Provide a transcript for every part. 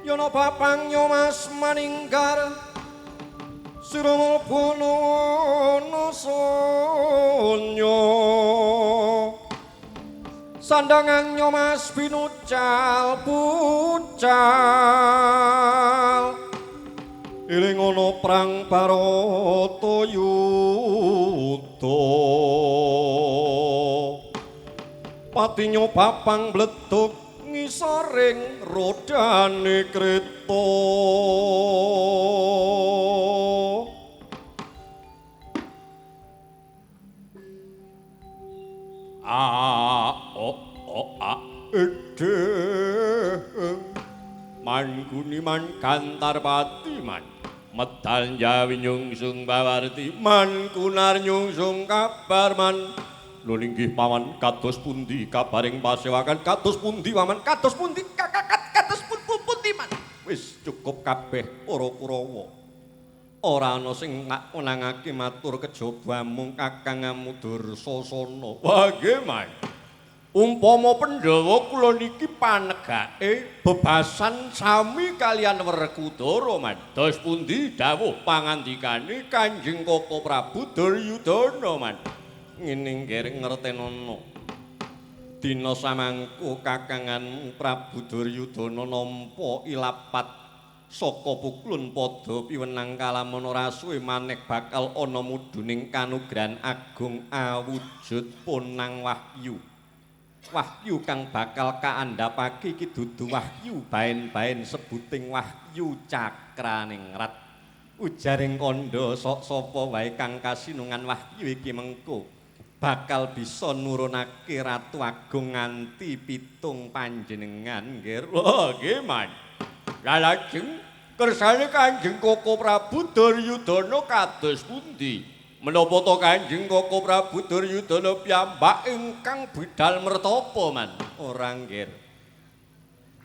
Yono bapang nyomas maninggar sira mlebu ana sonya sandangan nyomas pinucal pucal eling ana perang Baratayuda patinyo bapang bledug ngisoring rodane kreta. A o o a e man guni man gantarpati man medal njawi nyungsung bawarti man kunar nyungsung kabar man. Lho linggih paman kados pundi kabaring pasewakan kados pundi paman kados pundi kados pundi man. Wis cukup kabeh para Kurawa. Ora ana sing wenangake matur kejaba mung kakangamu Dursasana. Wah nggih man. Umpama Pandhawa kula niki panegake bebasan sami kalian Werkudara man. Dos pundi dawuh pangandikane Kanjeng Koko Prabu Duryudana man. Ngene nggih ngertenono. Dina samangku kakanganmu Prabu Duryudana nampa ilapat saka puklun padha piwenang kalamana rasuwe maneh bakal ana mudhuning kanugrahan agung awujud ponang wahyu. Wahyu kang bakal kaandhapake iki dudu wahyu baen-baen sebuting wahyu cakraningrat. Ujaring kandha sok sapa wae kang kasinungan wahyu iki mengko bakal bisa nurunake Ratu Agung nganti 7 panjenengan nggih. Lho nggih man. Lah lajeng kersane Kanjeng Koko Prabu Duryudana kados pundi? Menapa to Kanjeng Koko Prabu Duryudana piyambak ingkang bidal mertapa man? Ora nggih.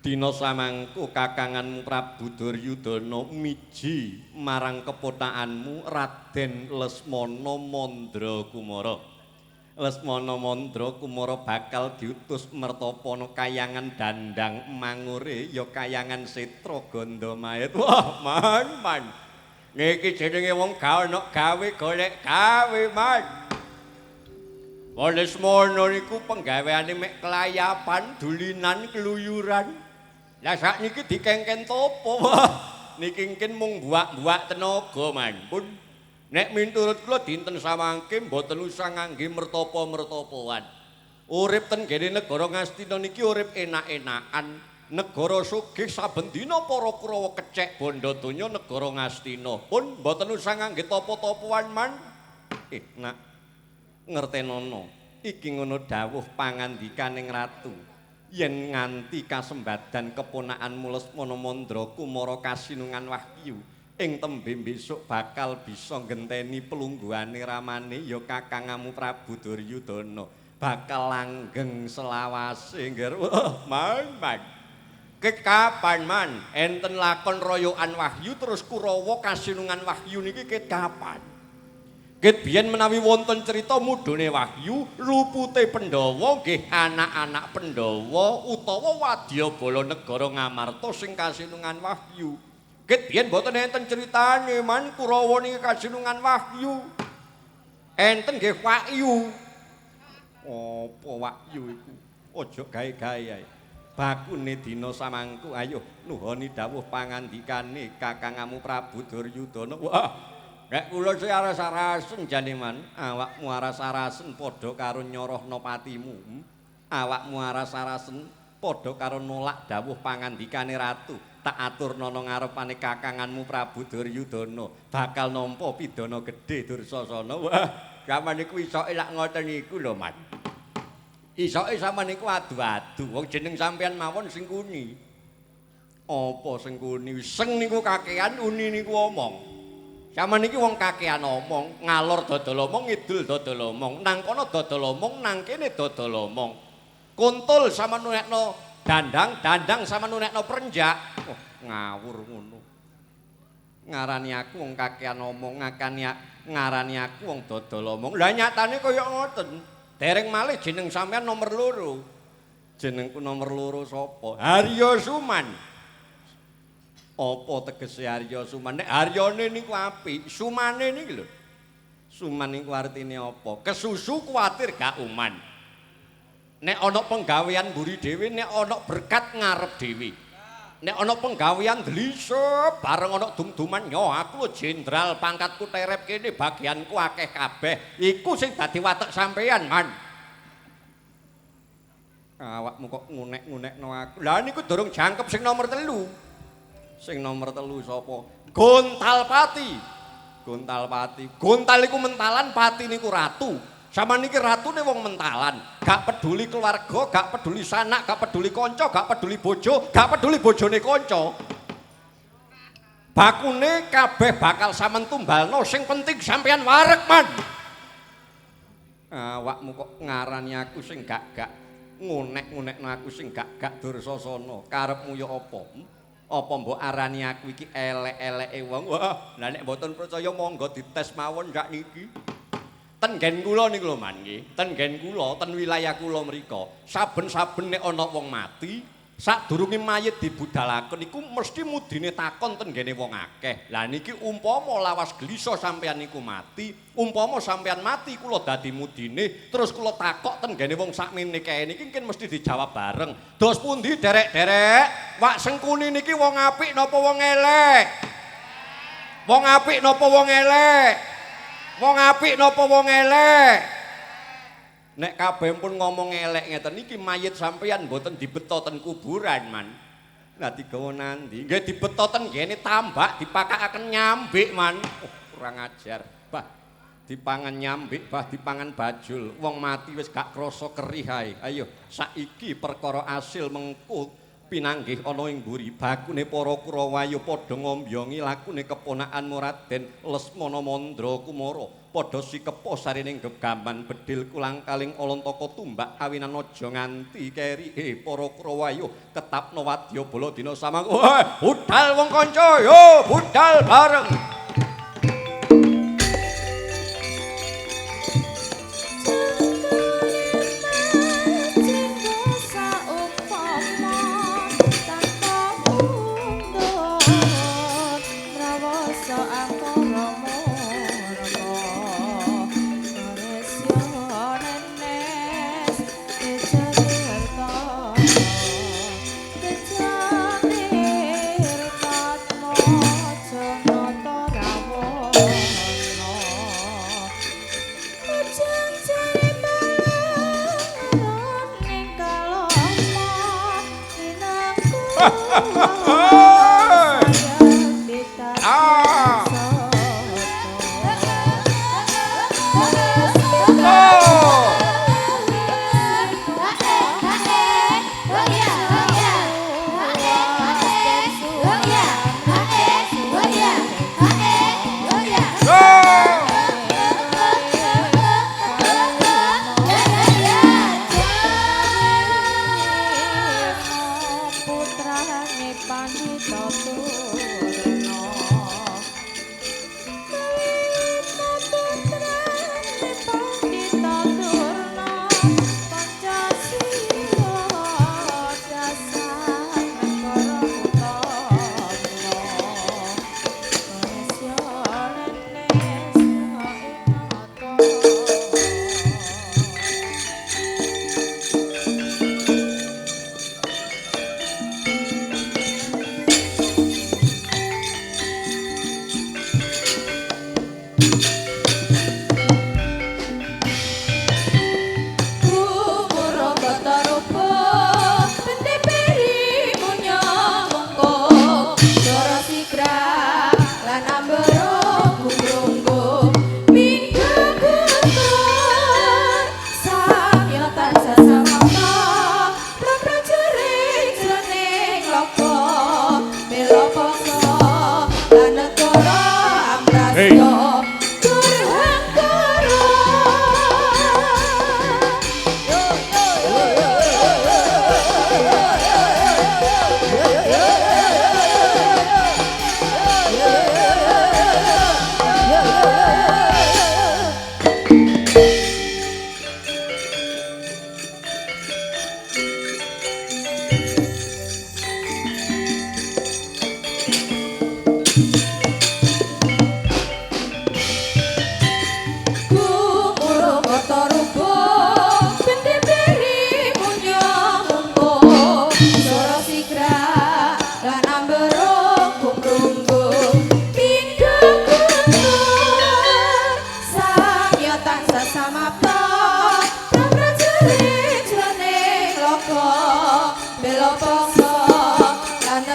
Dina samangku kakanganmu Prabu Duryudana miji marang keponakanmu Raden Lesmana Mandra Kumara. Lesmana Mandra Kumara bakal diutus mertapa ana kayangan dandang mangure ya kayangan Setra Gandamait. Wah, man man. Niki jenenge wong ga ana gawe golek gawe man. Lesmana niku penggaweane mek kelayapan, dulinan, keluyuran. Lah sakniki dikengken topo. Wah, niki mungkin mung buak-buak tenaga man. Pun nek miturut kula dinten samangke mboten usah ngangge mertapa-mertapoan. Urip ten gene negara Ngastina niki urip enak-enakan. Negara sugih saben dina para Kurawa kecek bondo donya negara Ngastina. Pun mboten usah ngangge tapa-tapoan man. Nak ngertenono. Iki ngono dawuh pangandikaning ratu. Yen nganti kasembadan keponakanmu Lesmana Mandra Kumara kasinungan wahyu ing tembe besok bakal bisa nggenteni pelungguhane ramane ya kakangamu Prabu Duryudana bakal langgeng selawase nggih. Wah, man man. Ket kapan man enten lakon royokan wahyu terus Kurawa kasinungan wahyu niki ket kapan? Ket biyen menawi wonten cerita mudhune wahyu lupute Pandhawa nggih anak-anak Pandhawa utawa wadyabala negara Ngamarta sing kasinungan wahyu. Ket biyen mboten enten critane man Kurawa niki kasinungan wahyu. Enten nggih wahyu. Apa wahyu iku? Aja gawe-gawe ae. Bakune dina samangku ayo nuhoni dawuh pangandikane kakangamu Prabu Duryudana. Wah, nek kula sing aras-arasen jane man, awakmu aras-arasen padha karo nyorohna patimu. Awakmu aras-arasen padha karo nolak dawuh pangandikane ratu. Tak aturna ngarepane kakanganmu Prabu Duryudana bakal nampa pidana gedhe Dursasana. Wah, sampeyan niku isoke lak ngoten niku lho, Man. Isoke sampeyan niku adu-adu, wong jeneng sampeyan mawon sing kuni. Apa sing kuni? Seng niku kakean, uni niku omong. Sampeyan niki wong kakean omong, ngalor dodol omong, ngidul dodol omong, nang kono dodol omong, nang kene dodol omong. Kontol sampeyan nunekno dandang, dandang sampeyan nunekno prenjak. Oh, ngawur ngono. Ngarani aku wong kakean omong, ngarani aku wong dodol omong. Lah nyatane kaya ngoten. Dereng malih jeneng sampean nomor 2. Jenengku nomor 2 sapa? Haryo Suman. Apa tegese Arya Suman? Nek Aryane niku apik, Sumane niki lho. Suman niku artine apa? Kesusu kuwatir gak uman. Nek ana penggawean mburi dhewe, nek ana berkat ngarep dhewe. Nek ana penggawean dlisep bareng ana dum-duman, yo aku jenderal pangkatku terep kene bagianku akeh kabeh. Iku sing dadi watek sampeyan, Man. Awakmu kok ngunek-ngunekno aku. Lah niku durung jangkep sing nomor 3. Sing nomor 3 sapa? Gontalpati. Gontalpati. Gontal iku mentalan, pati niku ratu. Sama niki ratune wong mentalan, gak peduli keluarga, gak peduli sanak, gak peduli kanca, gak peduli bojo, gak peduli bojone kanca. Bakune kabeh bakal sampean tumbalno, sing penting sampean wareg, Man. Awakmu kok ngarani aku sing gak-gak, ngunek-ngunekno aku sing gak-gak Dursasana. Karepmu ya apa? Apa mbok arani aku iki elek-eleke wong? Wah, lah nek mboten percaya monggo dites mawon sak niki. Ten nggen kula niku lho, Man, nggih. Ten nggen kula, ten wilayah kula mriku. Saben-saben nek ana wong mati, sadurunge mayit dibudalaken niku mesti mudine takon ten nggene wong akeh. Lah niki umpama lawas glisa sampeyan niku mati, umpama sampeyan mati kula dadi mudine, terus kula takok ten nggene wong sakmene kae niki mungkin mesti dijawab bareng. Dos pundi derek-derek? Wak Sengkuni niki wong apik napa wong elek? Wong apik napa wong elek? Wong apik napa wong elek? Nek kabeh pun ngomong elek ngeten niki mayit sampeyan mboten dibeto ten kuburan, Man. Lah digawa nandi? Nggih dibeto ten nggene tambak dipakakaken nyambik, Man. Oh, kurang ajar. Bah, dipangan nyambik, bah dipangan bajul. Wong mati wis gak krasa kerih ae. Ayo, saiki perkara asil mengko pinanggih ana ing mburi bakune para Kurawa ayo padha ngombyongi lakune keponakan Raden Lesmana Mandra Kumara padha sikepo sarining gegaman bedil kulang kaling alantaka tumbak kawinan aja nganti keri para Kurawa ayo ketapno wadya bala dina samang. Budal wong kanca yo budal bareng.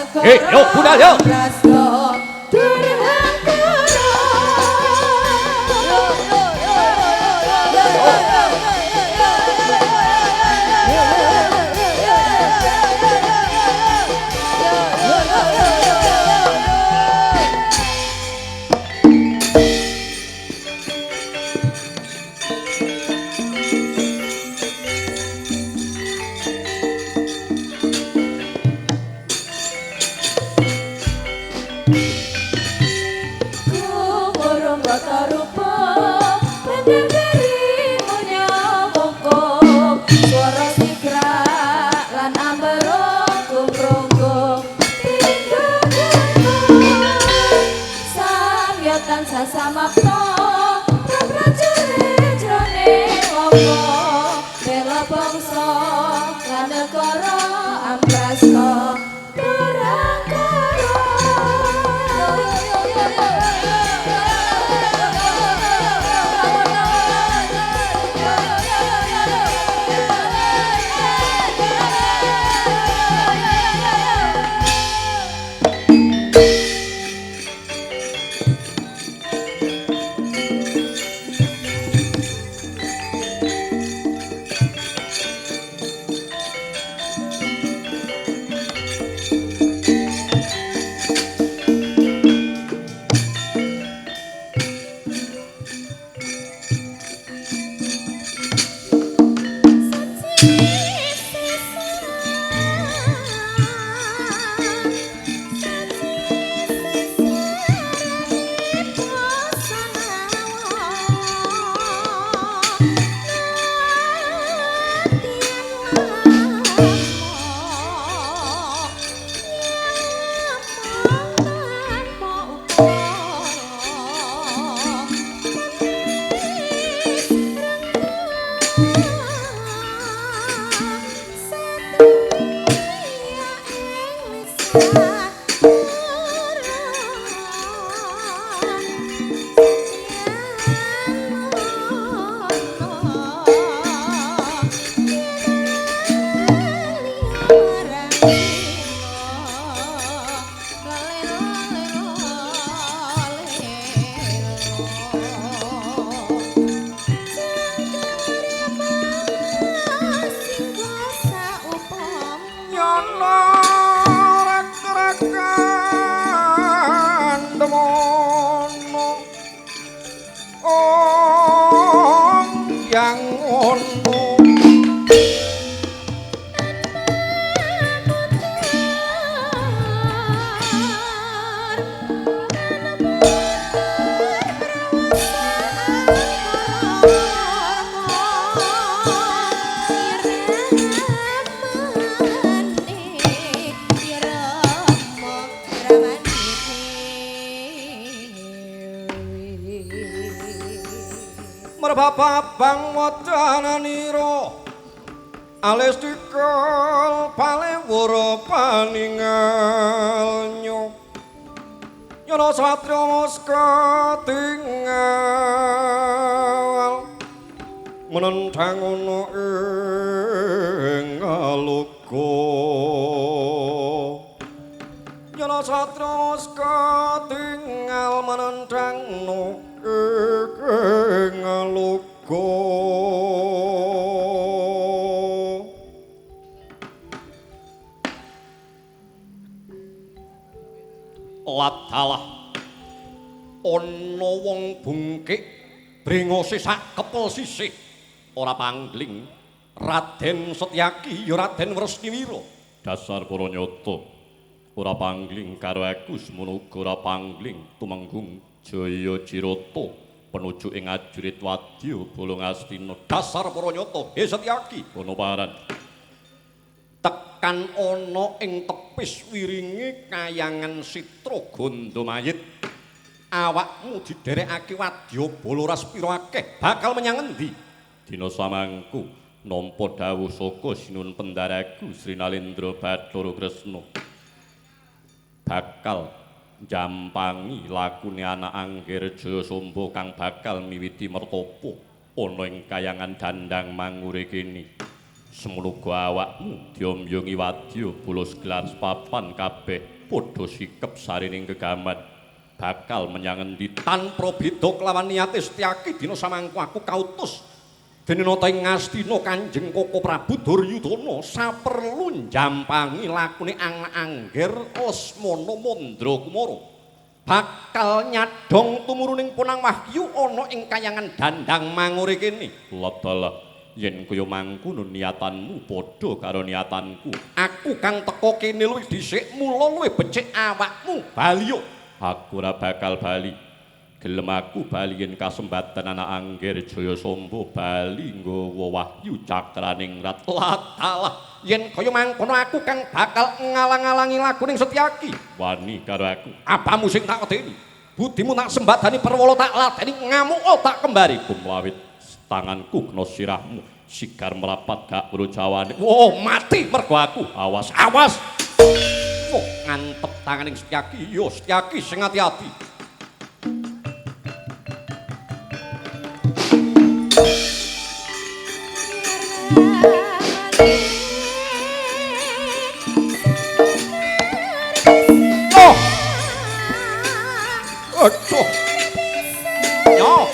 Hei, yo budal yo. Babang wadananira alis dikel palewara paningal nyono satriya wis ketingal menentang ana ing aloka nyono satriya wis ketingal menentang ana ing aloka. Ladalah ana wong bungkik brengose sak kepel sisih ora pangling Raden Setyaki ya Raden Wresniwira. Dasar para nyata ora pangling karo aku semono uga ora pangling Tumenggung Jaya Jirata penuju ing ajurit wadya Bolong Astina. Dasar para nyata he Setyaki ana paran tekan ana ing tepis wiringe kayangan Sitra Gandamayit awakmu diderekake wadya bala raspira akeh bakal menyang endi? Dina samangku nampa dawuh saka Sinun Pendaraku Sri Nalendra Bathara Kresna bakal njampangi lakune anak Angger Jaya Samba kang bakal miwiti mertapa ana ing kayangan Dandang Mangure kene. Semono uga awakmu diomyongi wadya bala gelar sepapan kabeh padha sikep sarining gegaman. Bakal menyang endi tanpa beda kelawan niate Setyaki dina samangko aku kautus dene nata ing Ngastina Kanjeng Koko Prabu Duryudana saperlu njampangi lakune Angger Lesmana Mandra Kumara bakal nyadhong tumuruning Ponang Wahyu ana ing kayangan Dandang Mangure kene. Ladalah yen kaya mangkono niatanmu padha karo niatanku. Aku kang teka kene luwih dhisik mula luwih becik awakmu bali. Aku ora bakal bali. Gelem aku bali yen kasembatan anak Angger Jaya Samba bali nggawa wahyu cakraning rat. Ladalah yen kaya mangkono aku kang bakal ngalang-alangi lakuning Setyaki. Wani karo aku. Apamu sing tak wedeni? Budimu tak sembadani perwala tak ladeni ngamuk tak kembari. Kumlawit tanganku kena sirahmu sigar merapat gak weruh jawane. Wah, mati mergo aku. Awas, awas. Wah, ngantep tanganing Setyaki. Yo Setyaki sing ati-ati. Oh. Aduh. Yo.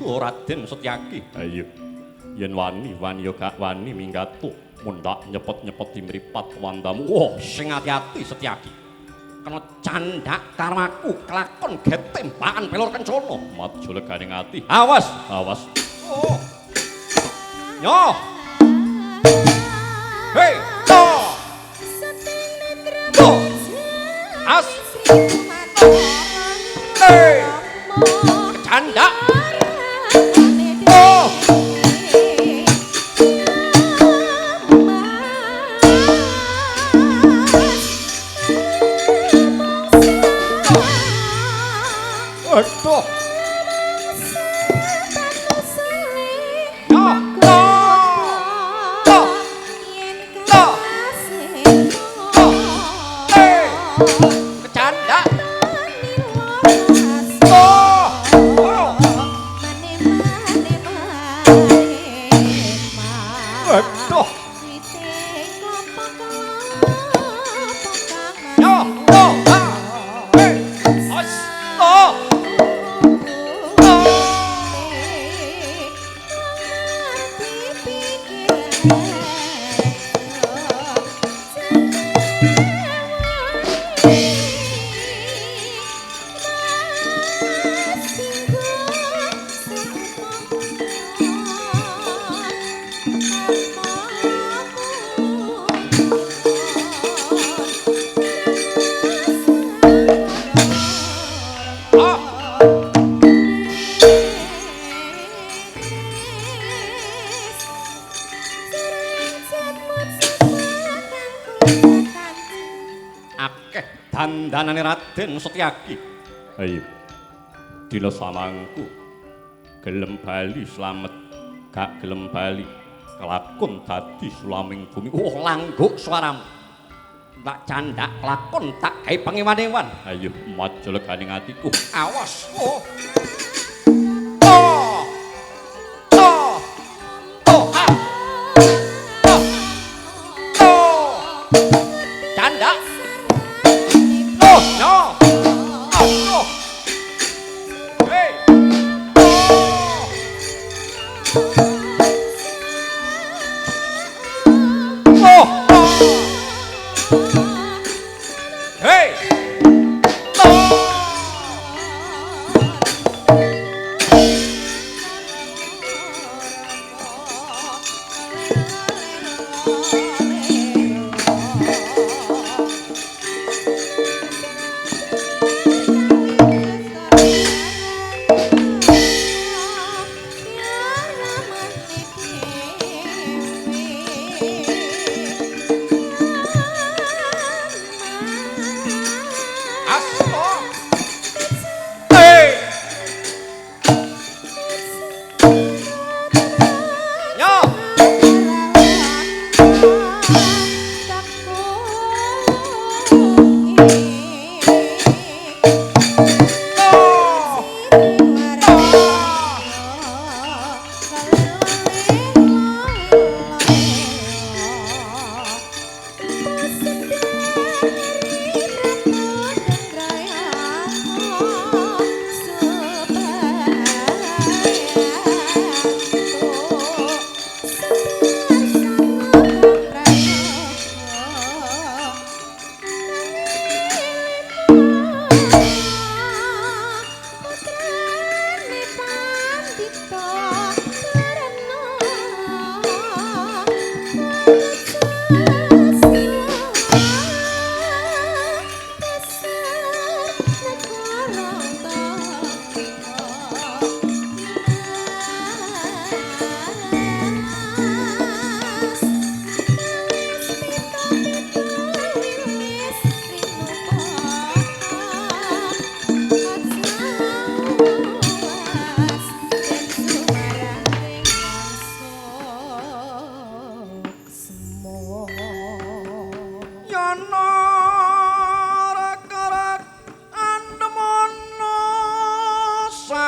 Raden Setyaki. Ayo. Yen wani, wani ya gak wani minggat tuh. Mundak nyepet-nyepet mripat wandamu. Wah, sing ati-ati Setyaki. Kena candak karo aku kelakon getembakan pelor kencana. Maju leganing ati. Awas, awas. Oh. Yo. Hei, to. To. As. Hei. Candak. Aduh. Yo, to. To. To. To. Eh. Kecandak. To. Aduh. Yo, to. Eh. As. To. Dandanane Raden Setyaki. Ayo. Dina samangku gelem bali slamet, gak gelem bali kelakon dadi sulaming bumi. Oh, langguk suaramu. Tak candak kelakon tak gawe pangewan-ewan. Ayo maju leganing atiku. Awas. Oh. Oh. Oh. Oh. Ah. Oh. Oh. Candak. Oh, no. Oh. Hey. Oh. Oh. Hey. Oh.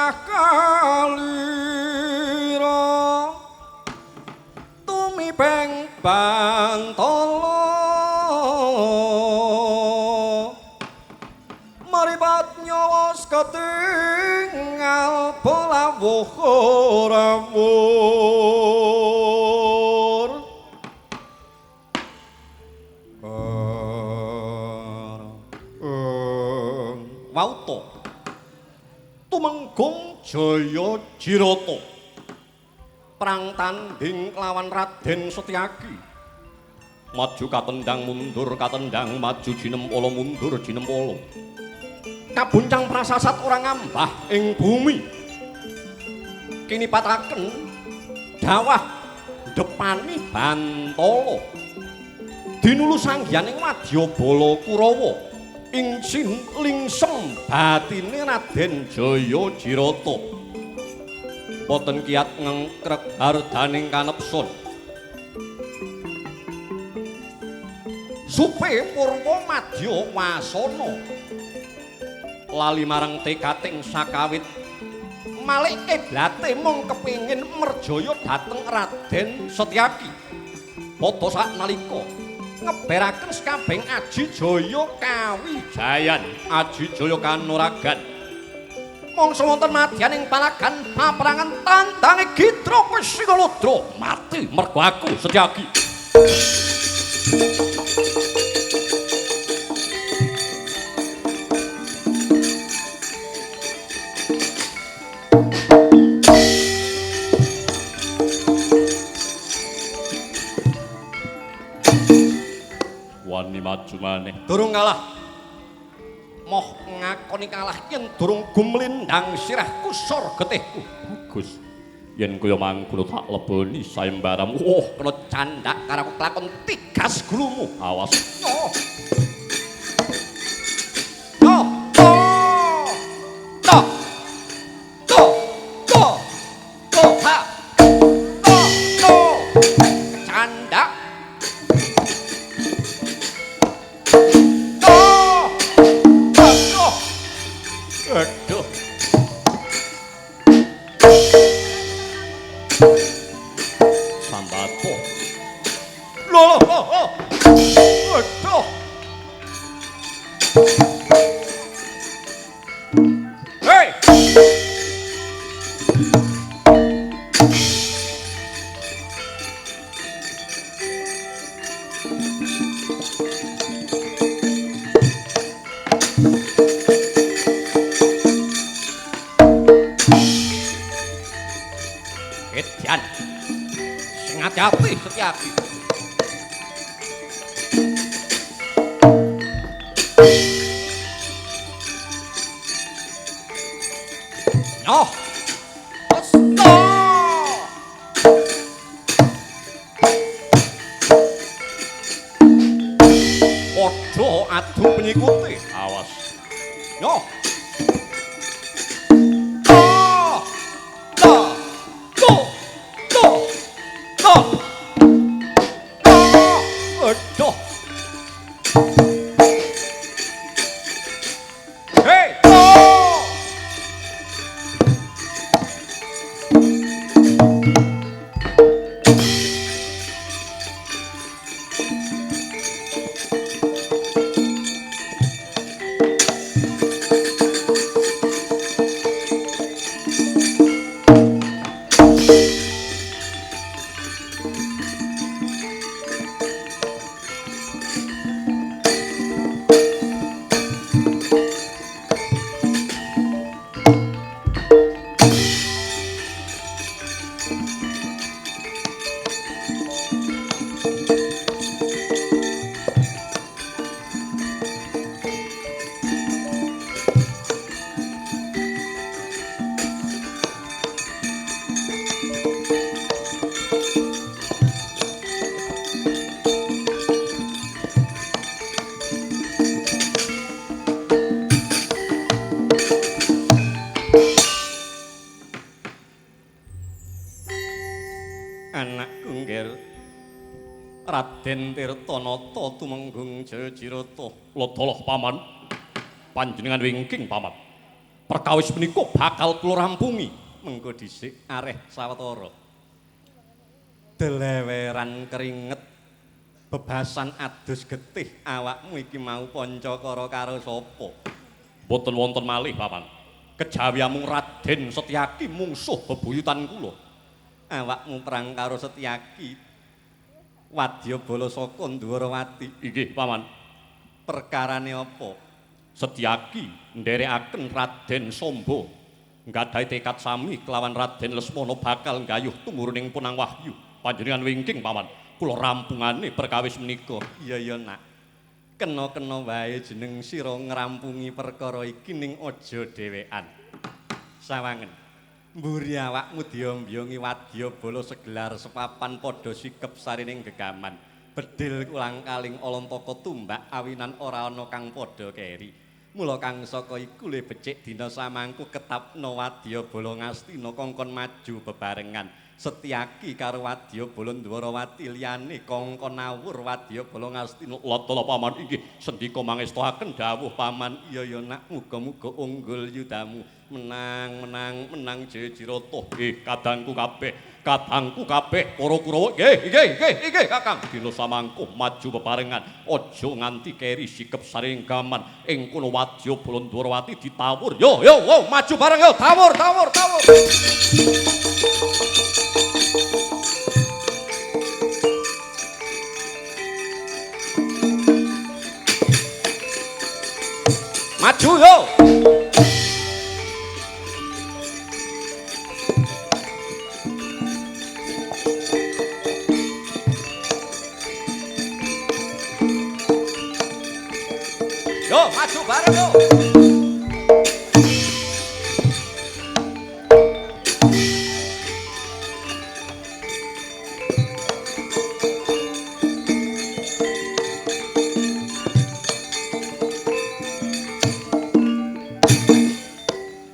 Sirah kalira tumipeng bantala maripat nyawa ketingal lawuh rawur. Wauta Tumenggung Jaya Jirata perang tanding lawan Raden Setyaki. Maju katendang mundur katendang, maju jinempala mundur jinempala. Kabuncang prasasat ora ngambah ing bumi. Kini pataken dawah depani bantala. Dinulu sanggianing wadyabala Kurawa. Ing sin lingsem batine Raden Jaya Jirata. Boten kiat ngengkrek hardaning kanepsun. Supe purwa madya wasana lali marang tekating sakawit malik kiblate mung kepingin merjaya dhateng Raden Setyaki. Padha saknalika ngeberaken sekabehing aji jaya kawijayan, aji jaya kanuragan. Mangsa wonten madyaning palagan paperangan tandange Gidra Singalodra mati mergo aku Setyaki. Wani maju maneh. Durung kalah. Moh ngakoni kalah yen durung gumlindang sirahku sor getihku. Bagus. Yen kaya mangkono tak leboni sayembaramu. Oh, kena candak karo aku kelakon tigas gulumu. Awas. Yo. Yo. To. To. To. To. Ha. To. To. Candak. Aduh. Sambato. Loh, loh, loh. Aduh. Hei. Edian. Sing ati-ati Setyaki. Nyoh. Asta. Padha adu penyikute. Awas. Nyoh. Aduh. Hei. Oh. Anakku nggir Raden Tirtanata Tumenggung Jaya Jirata. Lodoloh paman. Panjenengan wingking paman. Perkawis menika bakal kula rampungi. Mengko dhisik areh sawetara. Deleweran keringet bebasan adus getih awakmu iki mau Pancakara karo sapa? Mboten wonten malih, Paman. Kejawi amung Raden Setyaki mungsuh bebuyutan kula. Awakmu perang karo Setyaki Wadyabala saka Ndwarawati. Inggih, Paman. Perkarane apa? Setyaki nderekaken Raden Samba nggadahi tekad sami kelawan Raden Lesmana bakal nggayuh tumuruning Punang Wahyu. Panjenengan wingking, Paman. Kula rampungane perkawis menika. Iya ya, Nak. Kena-kena wae jeneng sira ngrampungi perkara iki ning aja dhewean. Sawangen. Mburi awakmu diombyongi wadyabala segelar sepapan padha sikep sarining gegaman. Bedil kulang-kaling alantaka tumbak awinan ora ana kang padha keri. Mula kang saka iku le becik dina samangku ketapna wadyabala Ngastina kongkon maju bebarengan. Setyaki karo wadyabala Ndwarawati liyane kongkon nawur wadyabala Ngastina. Latala Paman, inggih sendika mangestoaken dawuh Paman. Iya ya Nak, muga-muga unggul yudamu. Menang, menang, menang Jaya Jirata. Kadangku kabeh, kadangku kabeh para Kurawa. Nggih, nggih, nggih, nggih Kakang. Dina samangku maju bebarengan, aja nganti keri sikep saring gaman. Ing kono wadyabala Ndwarawati ditawur. Yo, yo, wo, maju bareng yo, tawur, tawur, tawur. Maju yo. Yo, maju bareng yo.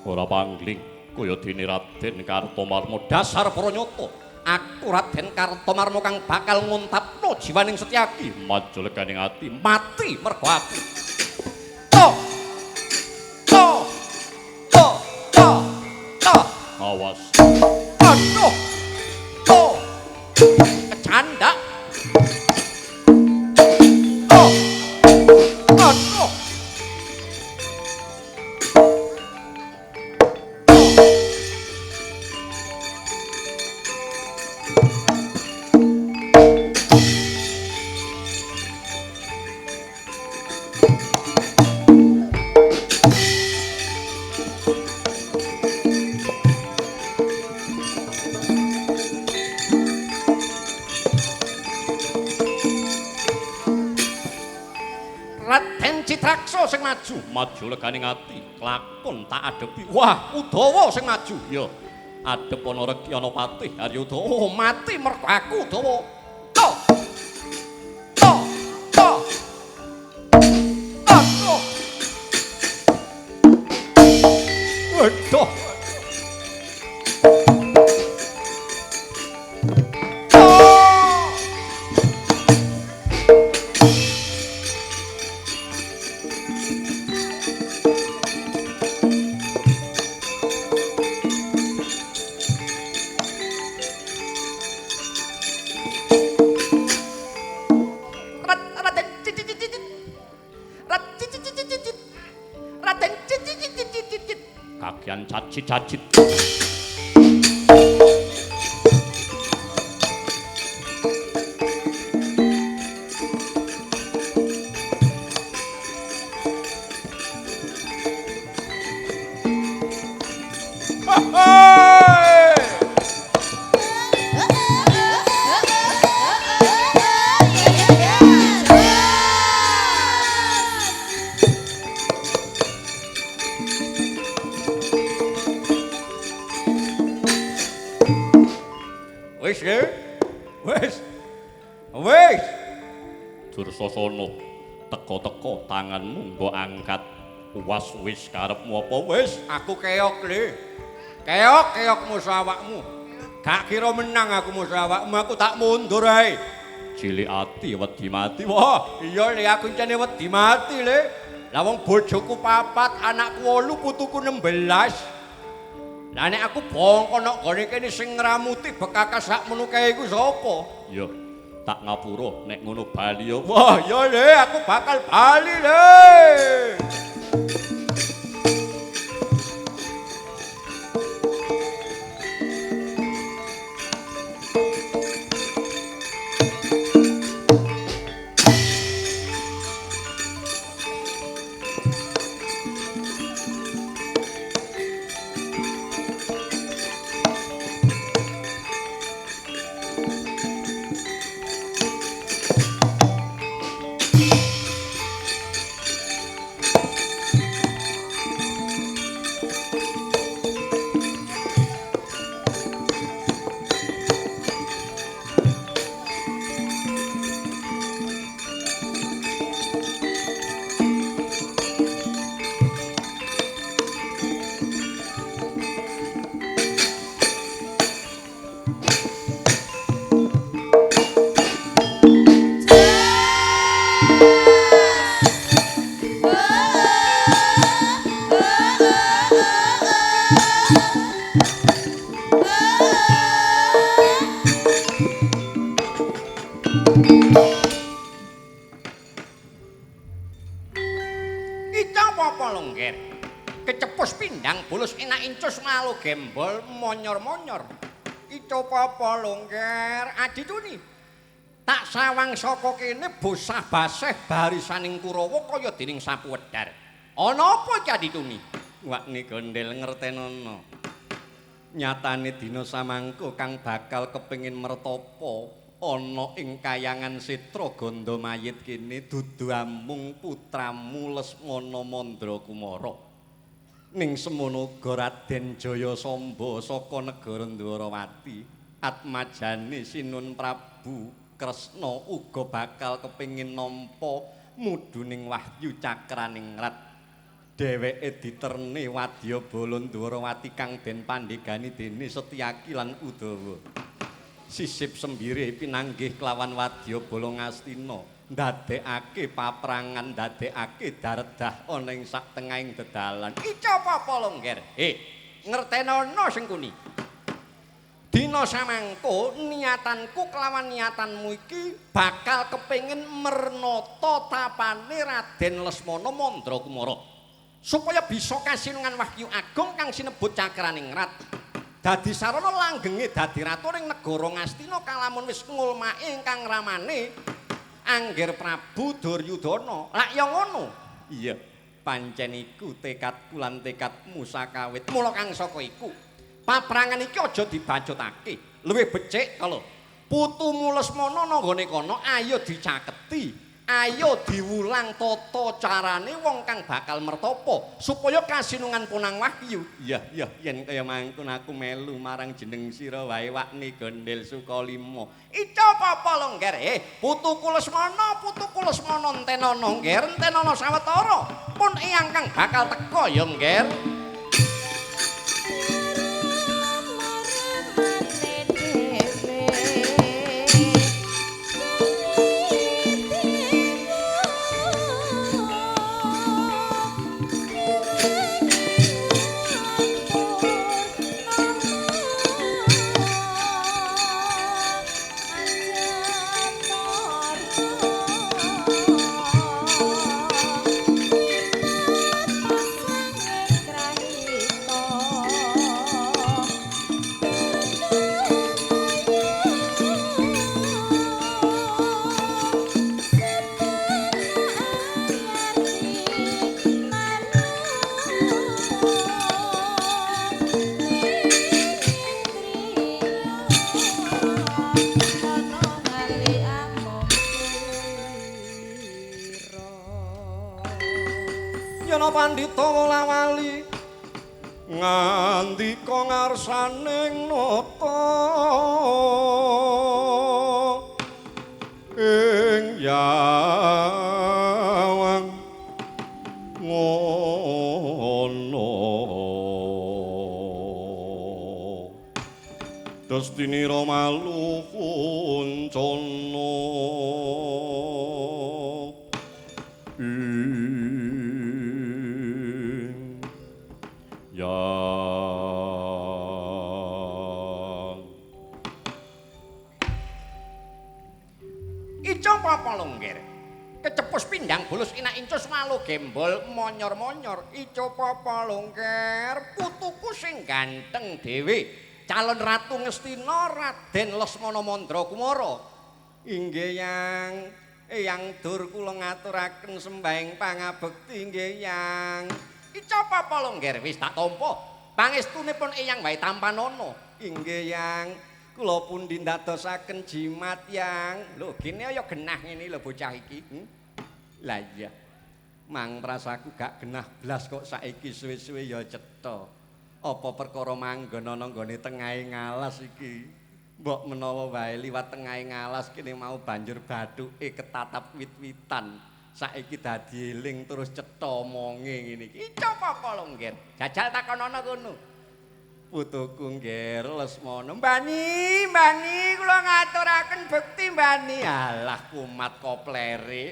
Ora pangling kaya dene Raden Kartomarma. Dasar pranyata, aku Raden Kartomarma kang bakal nguntapno jiwaning Setyaki. Maju leganing ati, mati mergo aku. To. To. To. To. To. Awas. Aduh. To. Kecandak. To. Aduh. Raden Citraksa sing maju, maju leganing ati, klakon tak adepi. Wah, Udawa sing maju. Ya, adep ana regi ana patih Arya Udawa. Oh, mati mergo aku Udawa. To. To. To. Aduh. Waduh. Kagian cacit-cacit. Wis nggih. Wis. Wis. Dursasana, teka-teka tanganmu mbok angkat. Uwas wis karepmu apa wis? Aku keok le. Keok keok musuh awakmu. Gak kira menang aku musuh awakmu, aku tak mundur ae. Cilik ati wedi mati. Wah, iya le aku encene wedi mati le. Lah wong bojoku 4, anakku 8, putuku 16. Lah nek aku bongko nok gone kene sing ngramuti bekakas sakmono kae iku sapa? Ya, tak ngapura nek ngono bali ya. Wah, ya le, aku bakal bali le. Gembol monyor-monyor. Ica apa longger adituni. Tak sawang saka kene bosah baseh barisaning Kurawa kaya dening sapu wedar. Ana apa iki adituni? Wakni gondel ngertenono. Nyatane dina samangko kang bakal kepengin mertapa ana ing kayangan Sitra Ganda Mayit kene dudu amung putramu Lesmana Mandra Kumara. Ning semono uga Raden Jaya Samba saka negara Ndwarawati, atmajane Sinun Prabu Kresna uga bakal kepengin nampa mudhuning wahyu cakraningrat. Dheweke diterne wadyabala Ndwarawati kang den pandhegani dene Setyaki lan Udawa. Sisip sembire pinanggih kelawan wadyabala Ngastina, ndadekake paprangan, ndadekake daredah ana ing sak tengahing dedalan. Ica apa longger? Ngertenono sing kuni. Dina samangko niatanku kelawan niatanmu iki bakal kepengin mernata tapane Raden Lesmana Mandra Kumara supaya bisa kasinungan wahyu agung kang sinebut cakraningrat. Dadi sarana langgenge dadi ratu ning negara Ngastina kalamun wis ngulmake ingkang ramane Angger Prabu Duryudana. Lak ya ngono. Iya, pancen iku tekadku lan tekadmu sakawit. Mula kang saka iku, paprangan iki aja dibacutake. Luwih becik kalau putumu Lesmana nanggone kono ayo dicaketi, ayo diwulang tata carane wong kang bakal mertapa supaya kasinungan punang wahyu. Iya, iya, yen kaya mangkon aku melu marang jeneng sira wae wakni Gondel Sukalima. Ica apa longger? Putuku Lesmana, putuku Lesmana entenono ngger, entenono sawetara. Pun eyang kang bakal teka ya ngger. Pandita wolawali ngandika ngarsaning nata ing yawang ngono destinira malu kuncana. apa longger. Kecepus pindang bulus inak incus malu gembol monyor-monyor. Ica apa longger, putuku sing ganteng dhewe. Calon Ratu Ngastina Raden Lesmana Mandra Kumara. Inggih Yang, Eyang Dur kula ngaturaken sembahing pangabekti nggih Yang. Ica apa longger wis tak tampa. Pangestunipun Eyang wae tampanana. Inggih Yang. Kula pundi ndadosaken jimat Yang. Lho gene ya genah ngene lho bocah iki. Lah iya. Mang prasaku gak genah blas kok saiki suwe-suwe ya cetha. Apa perkara manggon ana nggone tengahe ngalas iki? Mbok menawa wae liwat tengahe ngalas kene mau banjur bathuke ketatap wit-witan. Saiki dadi eling terus cetha omonge ngene iki. Ica apa lho, Ngger? Jajal takonono kono. Putuku Ngger Lesmana. Mbani, Mbani kula ngaturaken bekti Mbani. Alah kumat koplere.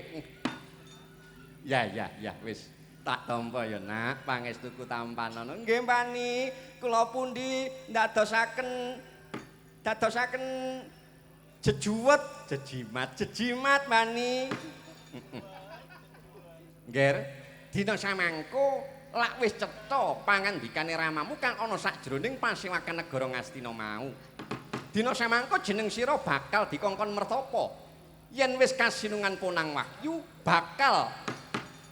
Ya ya ya wis tak tampa ya nak pangestuku tampanana. Nggih Mbani, kula pundi ndadosaken dadosaken jejuwet, jejimat, jejimat Mbani. Ngger, dina samangko lak wis cetha pangandikane ramamu kang ana sakjroning pasewakan negara Ngastina mau. Dina samangko jeneng sira bakal dikongkon mertapa. Yen wis kasinungan Ponang Wahyu bakal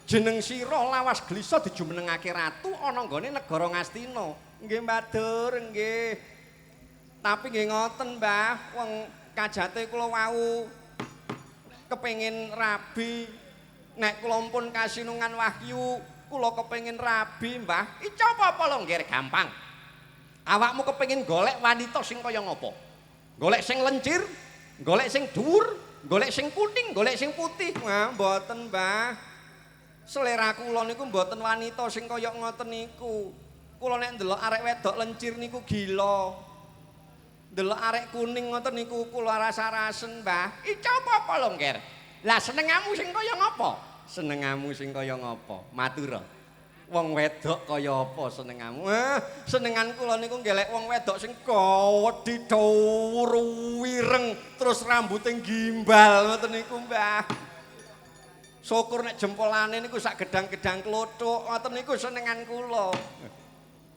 jeneng sira lawas glisa dijumenengake ratu ana nggone negara Ngastina. Nggih Mbak-Dur, nggih. Tapi nggih ngoten, Mbah, wong kajate kula wau kepengin rabi. Nek kula pun kasinungan wahyu, kula kepengin rabi, Mbah. Ica apa-apa lho, Ngger, gampang. Awakmu kepengin golek wanita sing kaya ngopo? Golek sing lencir, golek sing dhuwur, golek sing kuning, golek sing putih. Wah, mboten, Mbah. Selera kula niku mboten wanita sing kaya ngoten niku. Kula nek ndelok arek wedok lencir niku gila. Ndelok arek kuning ngoten niku kula rasa-rasen, Mbah. Ica apa-apa lho, Ngger. Lah senengamu sing kaya ngopo? Senengamu sing kaya ngopo? Matura. Wong wedok kaya apa senengamu? Senengan kula niku ngelek wong wedok sing gawedhi dhuwur wireng terus rambute gimbal ngoten niku, Mbah. Syukur nek jempolane niku sak gedang-gedang klothok ngoten niku senengan kula.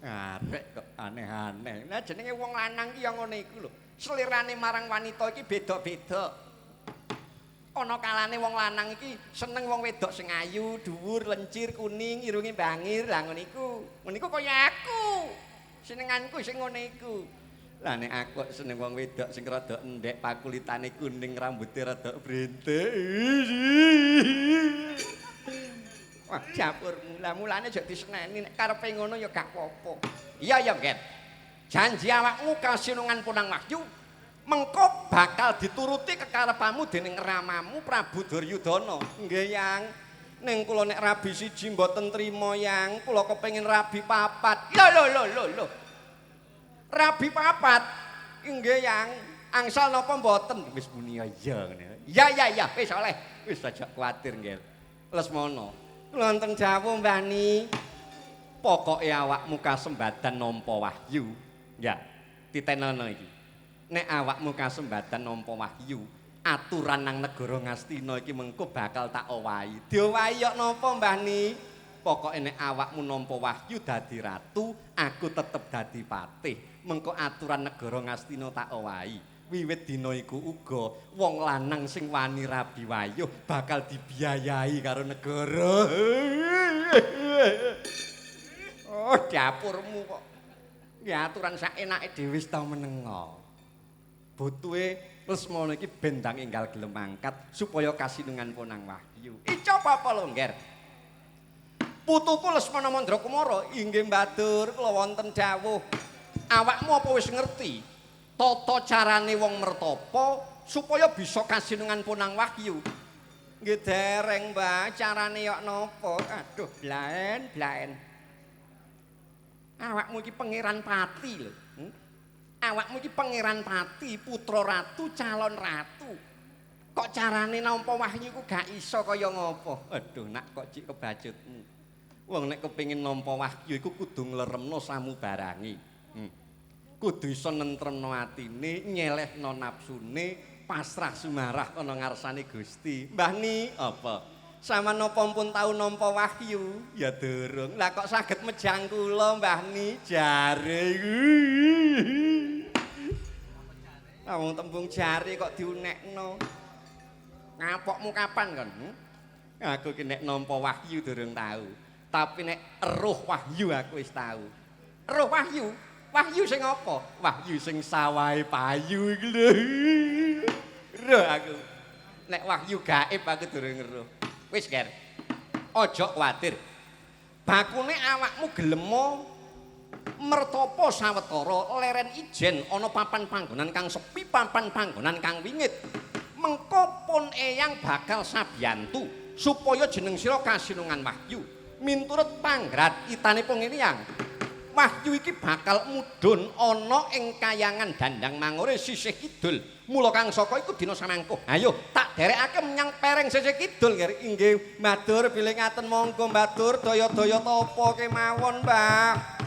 Arek kok aneh-aneh. Nah jenenge wong lanang ki ya ngono iku lho. Selerane marang wanita iki beda-beda. Ana kalane wong lanang iki seneng wong wedok sing ayu, dhuwur, lencir, kuning, irunge bangir, lah ngono iku. Ngono iku kaya aku. Senenganku sing ngono iku. Lah nek aku seneng wong wedok sing rada endhek, pakulitane kuning, rambute rada brentik. Wah, dapurmu. Lah mulane aja diseneni nek karepe ngono ya gak apa-apa. Iya ya, Ngger. Janji awakmu kasinungan Ponang Wahyu mengko bakal dituruti kekarepanmu dening ramamu Prabu Duryudana. Nggih, Yang. Ning kula nek rabi siji mboten trima, Yang. Kula kepengin rabi papat. Lho lho lho lho lho. Rabi papat. Nggih, Yang. Angsal napa mboten? Wis muni ya ngene. Ya ya ya, wis oleh. Wis aja kuwatir, Nggih. Lesmana. Kula wonten jawuh, Mbah Ni. Pokoke awakmu kasembadan nampa wahyu. Ya, titenono iki. Nek awakmu kasembadan nampa wahyu, aturan nang negara Ngastina iki mengko bakal tak owahi. Diowahi yok napa, Mbah Ni? Pokoke nek awakmu nampa wahyu dadi ratu, aku tetep dadi patih. Mengko aturan negara Ngastina tak owahi. Wiwit dina iku uga wong lanang sing wani rabi wayuh bakal dibiayai karo negara. Oh, dapurmu kok. Ya aturan sak enake dhewe wis tau menengo. Butuhe Lesmana iki ben ndang enggal gelem mangkat supaya kasinungan Ponang Wahyu. Ica apa lho, Ngger? Putuku Lesmana Mandra Kumara, inggih Mbadur, kula wonten dawuh. Awakmu apa wis ngerti tata carane wong mertapa supaya bisa kasinungan Ponang Wahyu? Nggih dereng, Mbah, carane yok napa? Aduh, blaen, blaen. Awakmu iki pangeran pati lho. Awakmu iki pangeran pati, putra ratu, calon ratu. Kok carane nampa wahyu ku gak iso kaya ngopo? Aduh, nak kok cik kebajutmu. Wong nek kepengin nampa wahyu iku kudu ngleremno samubarangi. Kudu iso nentremno atine, nyelehno nafsune, Pasrah sumarah ana ngarsane Gusti. Mbah Ni, apa? Sampeyan napa pun tau nampa wahyu? Ya durung. Lah kok saged mejang kula, Mbah Ni? Jare. Wong tembung jare kok diunekno. Ngapokmu kapan kon? Aku ki nek nampa wahyu durung tau. Tapi nek eruh wahyu aku wis tau. Eruh wahyu? Wahyu sing apa? Wahyu sing sawahe payu iki lho. Eruh aku. Nek wahyu gaib aku durung eruh. Wis, Ger. Aja kuwatir. Bakune awakmu gelemo mertopo sawetara leren ijen ana papan panggonan kang sepi, papan panggonan kang wingit. Mengko pun eyang bakal sabiyantu supaya jeneng sira kasinungan wahyu. Minturut panggrat itane pengiriang. Wahyu iki bakal mudhun ana ing kayangan Dandang Mangore sisih kidul. Mula kang saka iku dina samangko. Ayo tak derekake menyang pereng sisih kidul. Inggih, Mbah bilih ngaten monggo Mbah Dur, daya-daya tapa kemawon, Mbah.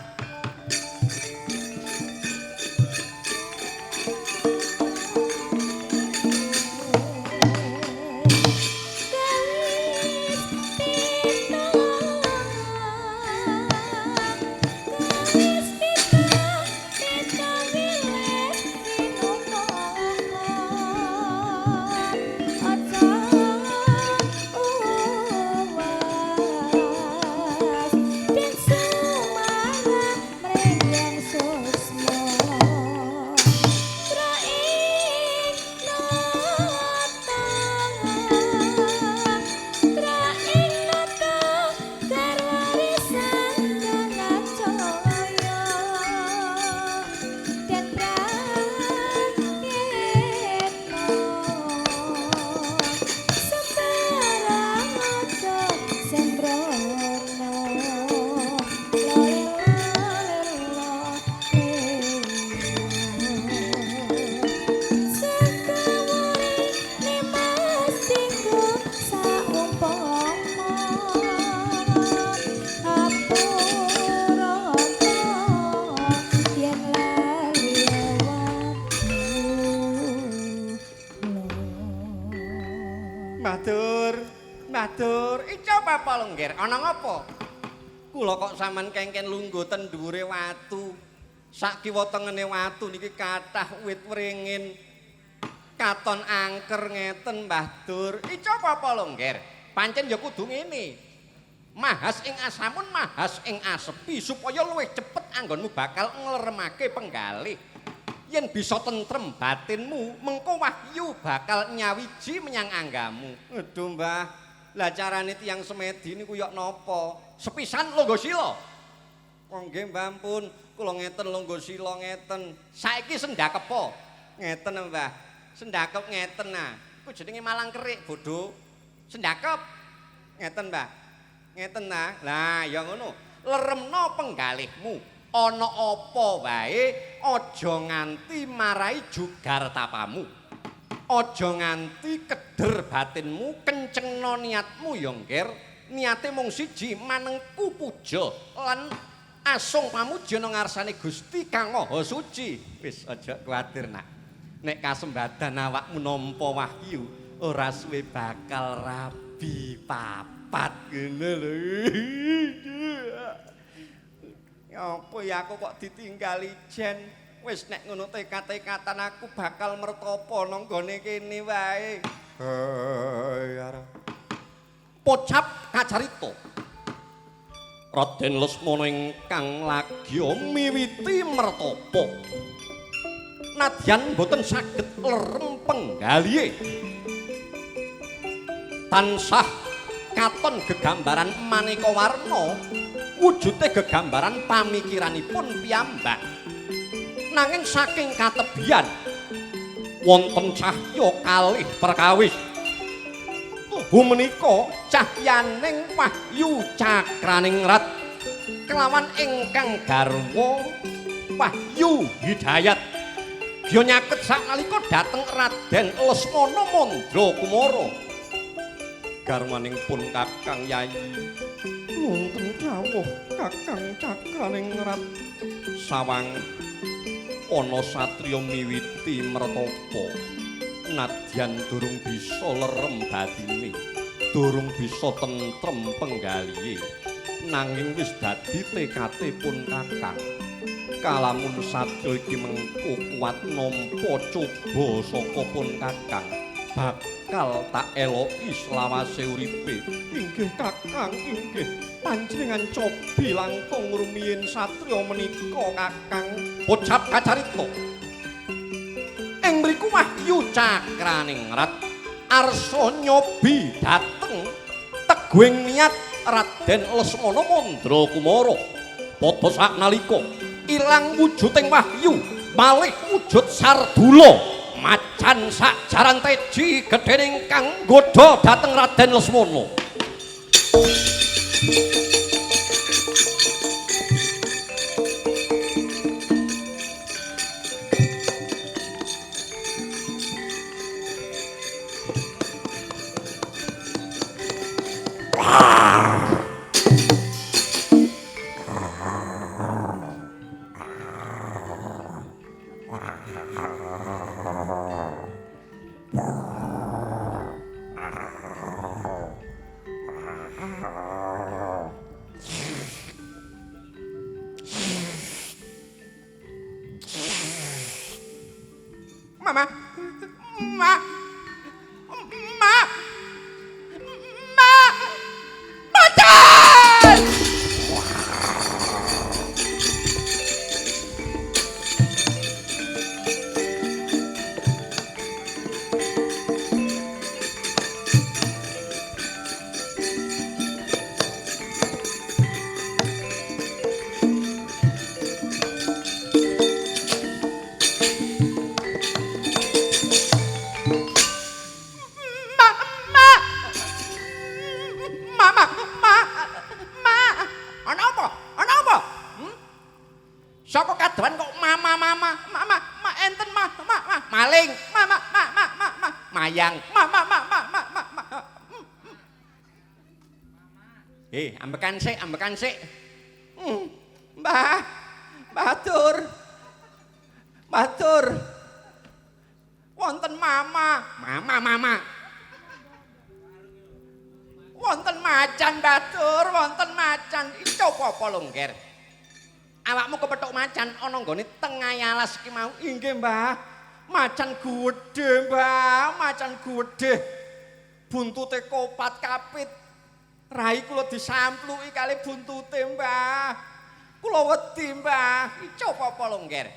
Ana ngapa? Kula kok sampean kengken lungguh ten dhuwure watu. Sak kiwa tengene watu niki kathah wit wringin. Katon angker ngeten Mbah Dur. Ica apa lho, Ngger? Pancen ya kudu ngene. Mahas ing asamun, mahas ing asepi supaya luwih cepet anggonmu bakal ngleremake penggalih. Yen bisa tentrem batinmu, mengko wahyu bakal nyawiji menyang anggamu. Aduh, Mbah. Lah carane tiyang semedi niku yok napa? Sepisan longgo sila. Kok nggih Mbah pun, kula ngeten longgo sila ngeten. Saiki sendhakepo? Ngeten Mbah. Sendhakep ngeten nah. Iku jenenge malang kerik, bodho. Sendhakep. Ngeten Mbah. Ngeten nah. Lah ya ngono. Leremno penggalihmu. Ana apa wae aja nganti marai jugar tapamu. Aja nganti keder batinmu, kencengno niatmu ya Ngger. Niate mung siji, manengku puja lan asung pamuja nang ngarsane Gusti Kang Maha Suci. Wis aja kuwatir nak. Nek kasembadan awakmu nampa wahyu, ora suwe bakal rabi papat ngene lho. Ya apa ya aku kok ditinggal ijen. Wis nek ngono tekad-tekatan aku bakal mertopo nang nggone kene wae. Pocap kacarita. Raden Lesmana ingkang lagya miwiti mertopo. Nadyan boten saged lerem penggalihe. Tansah katon gegambaran maneka warna, wujude gegambaran pamikiranipun piyambak. Nanging saking katebian wonten cahya kalih perkawis. Tubuh menika cahyaning wahyu cakraningrat kelawan ingkang garwa wahyu hidayat. Gya nyaket saknalika dhateng Raden Lesmana Mandra Kumara. Garwaning pun Kakang Yayi wonten dawuh Kakang Cakraningrat sawang ana satriya miwiti mertapa Nadyan durung bisa lerem batine, durung bisa tentrem penggalihe, nanging wis dadi tekate pun Kakang. Kalamun satya iki mengko kuat nampa coba saka pun Kakang, bakal tak eloki selawase uripe. Inggih Kakang, inggih. Panjenengan cobi langkung rumiyin satriya menika Kakang. Pocap kacarita. Ing mriku Wahyu Cakraningrat arsa nyobi dhateng teguhing niat Raden Lesmana Mandra Kumara. Padha saknalika ilang wujuding Wahyu malih wujud Sardula macan sak jaran teji gedhening kang nggodha dhateng Raden Lesmana. Mama, ma, ma, ma, macan! Ma, ma, ma, ma, ma, ma. Ana apa? Ana apa? Hmm? Saka kadohan kok mama, mama, mama, ma enten ma, ma, ma, maling, ma, ma, ma, ma, ma, ma, mayang, ma, ma, ma, ma, ma, ma, ma. Ambekan sik, ambekan sik. Mbah, Batur. Batur. Wonten mama, mama, mama. Wonten macan Batur, wonten macan. Iki apa longger? Awakmu kepethuk macan ana nggone tengah alas iki mau. Inggih, Mbah. Macan gedhe, Mbah, macan gedhe. Buntute kopat kapit. Rai kula disampluki kali buntute, Mbah. Kula wedi, Mbah. Iki apa longger?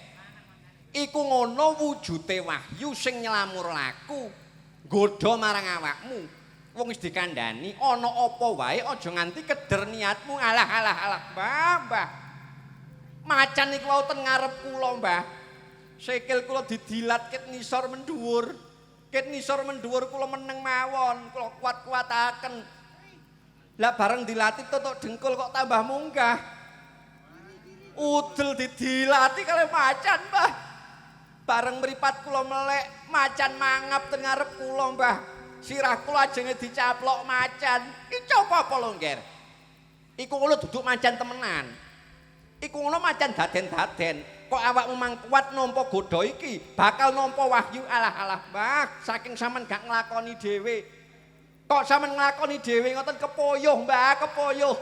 Iku ngono wujute wahyu sing nylamur laku nggodha marang awakmu. Wong wis dikandhani ana apa wae aja nganti keder niatmu. Alah alah alah, Mbah, Mbah. Macan iku wau ten ngarep kula, Mbah. Sikil kula didilat ket nisor mendhuwur. Ket nisor mendhuwur kula meneng mawon, kula kuat-kuataken. Lah bareng dilati tutuk dengkul kok tambah munggah. Udel didilati kali macan, Mbah. Bareng mripat kula melek, macan mangap ten ngarep kula, Mbah. Sirah kula ajenge dicaplok macan. Iki apa longger? Iku ngono duduk macan temenan. Iku ngono macan daden-daden. Kok awakmu mang kuat nampa godha iki, bakal nampa wahyu. Alah alah, Mbah, saking sampean gak nglakoni dhewe. Kok sampean nglakoni dhewe ngoten kepoyuh, Mbah, kepoyuh.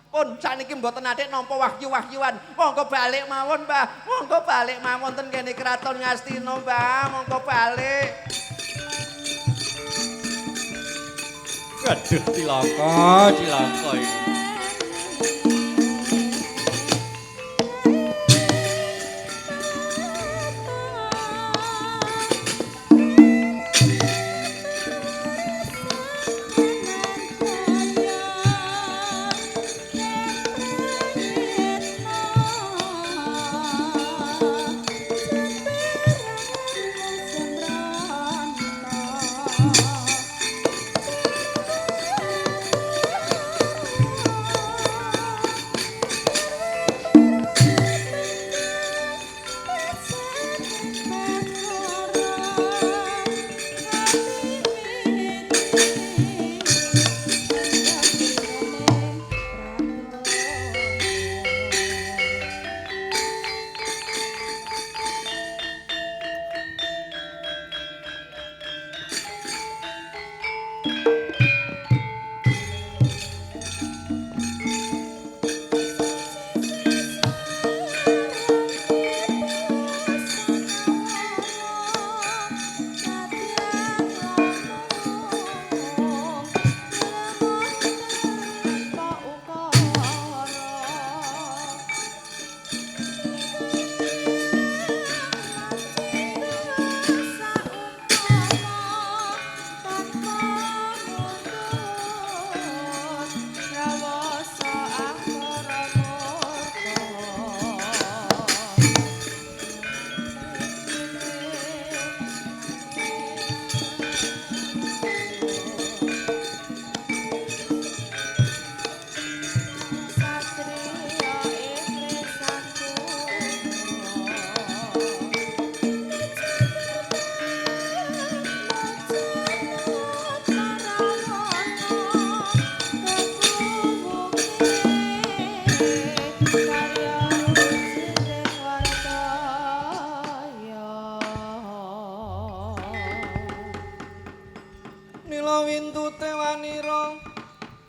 Pun sakniki mboten nate nampa wahyu-wahyuan. Monggo balik mawon, Mbah. Monggo balik mawon ten kene Kraton Ngastina, Mbah. Monggo balik. Aduh, cilaka, cilaka iki. Oh.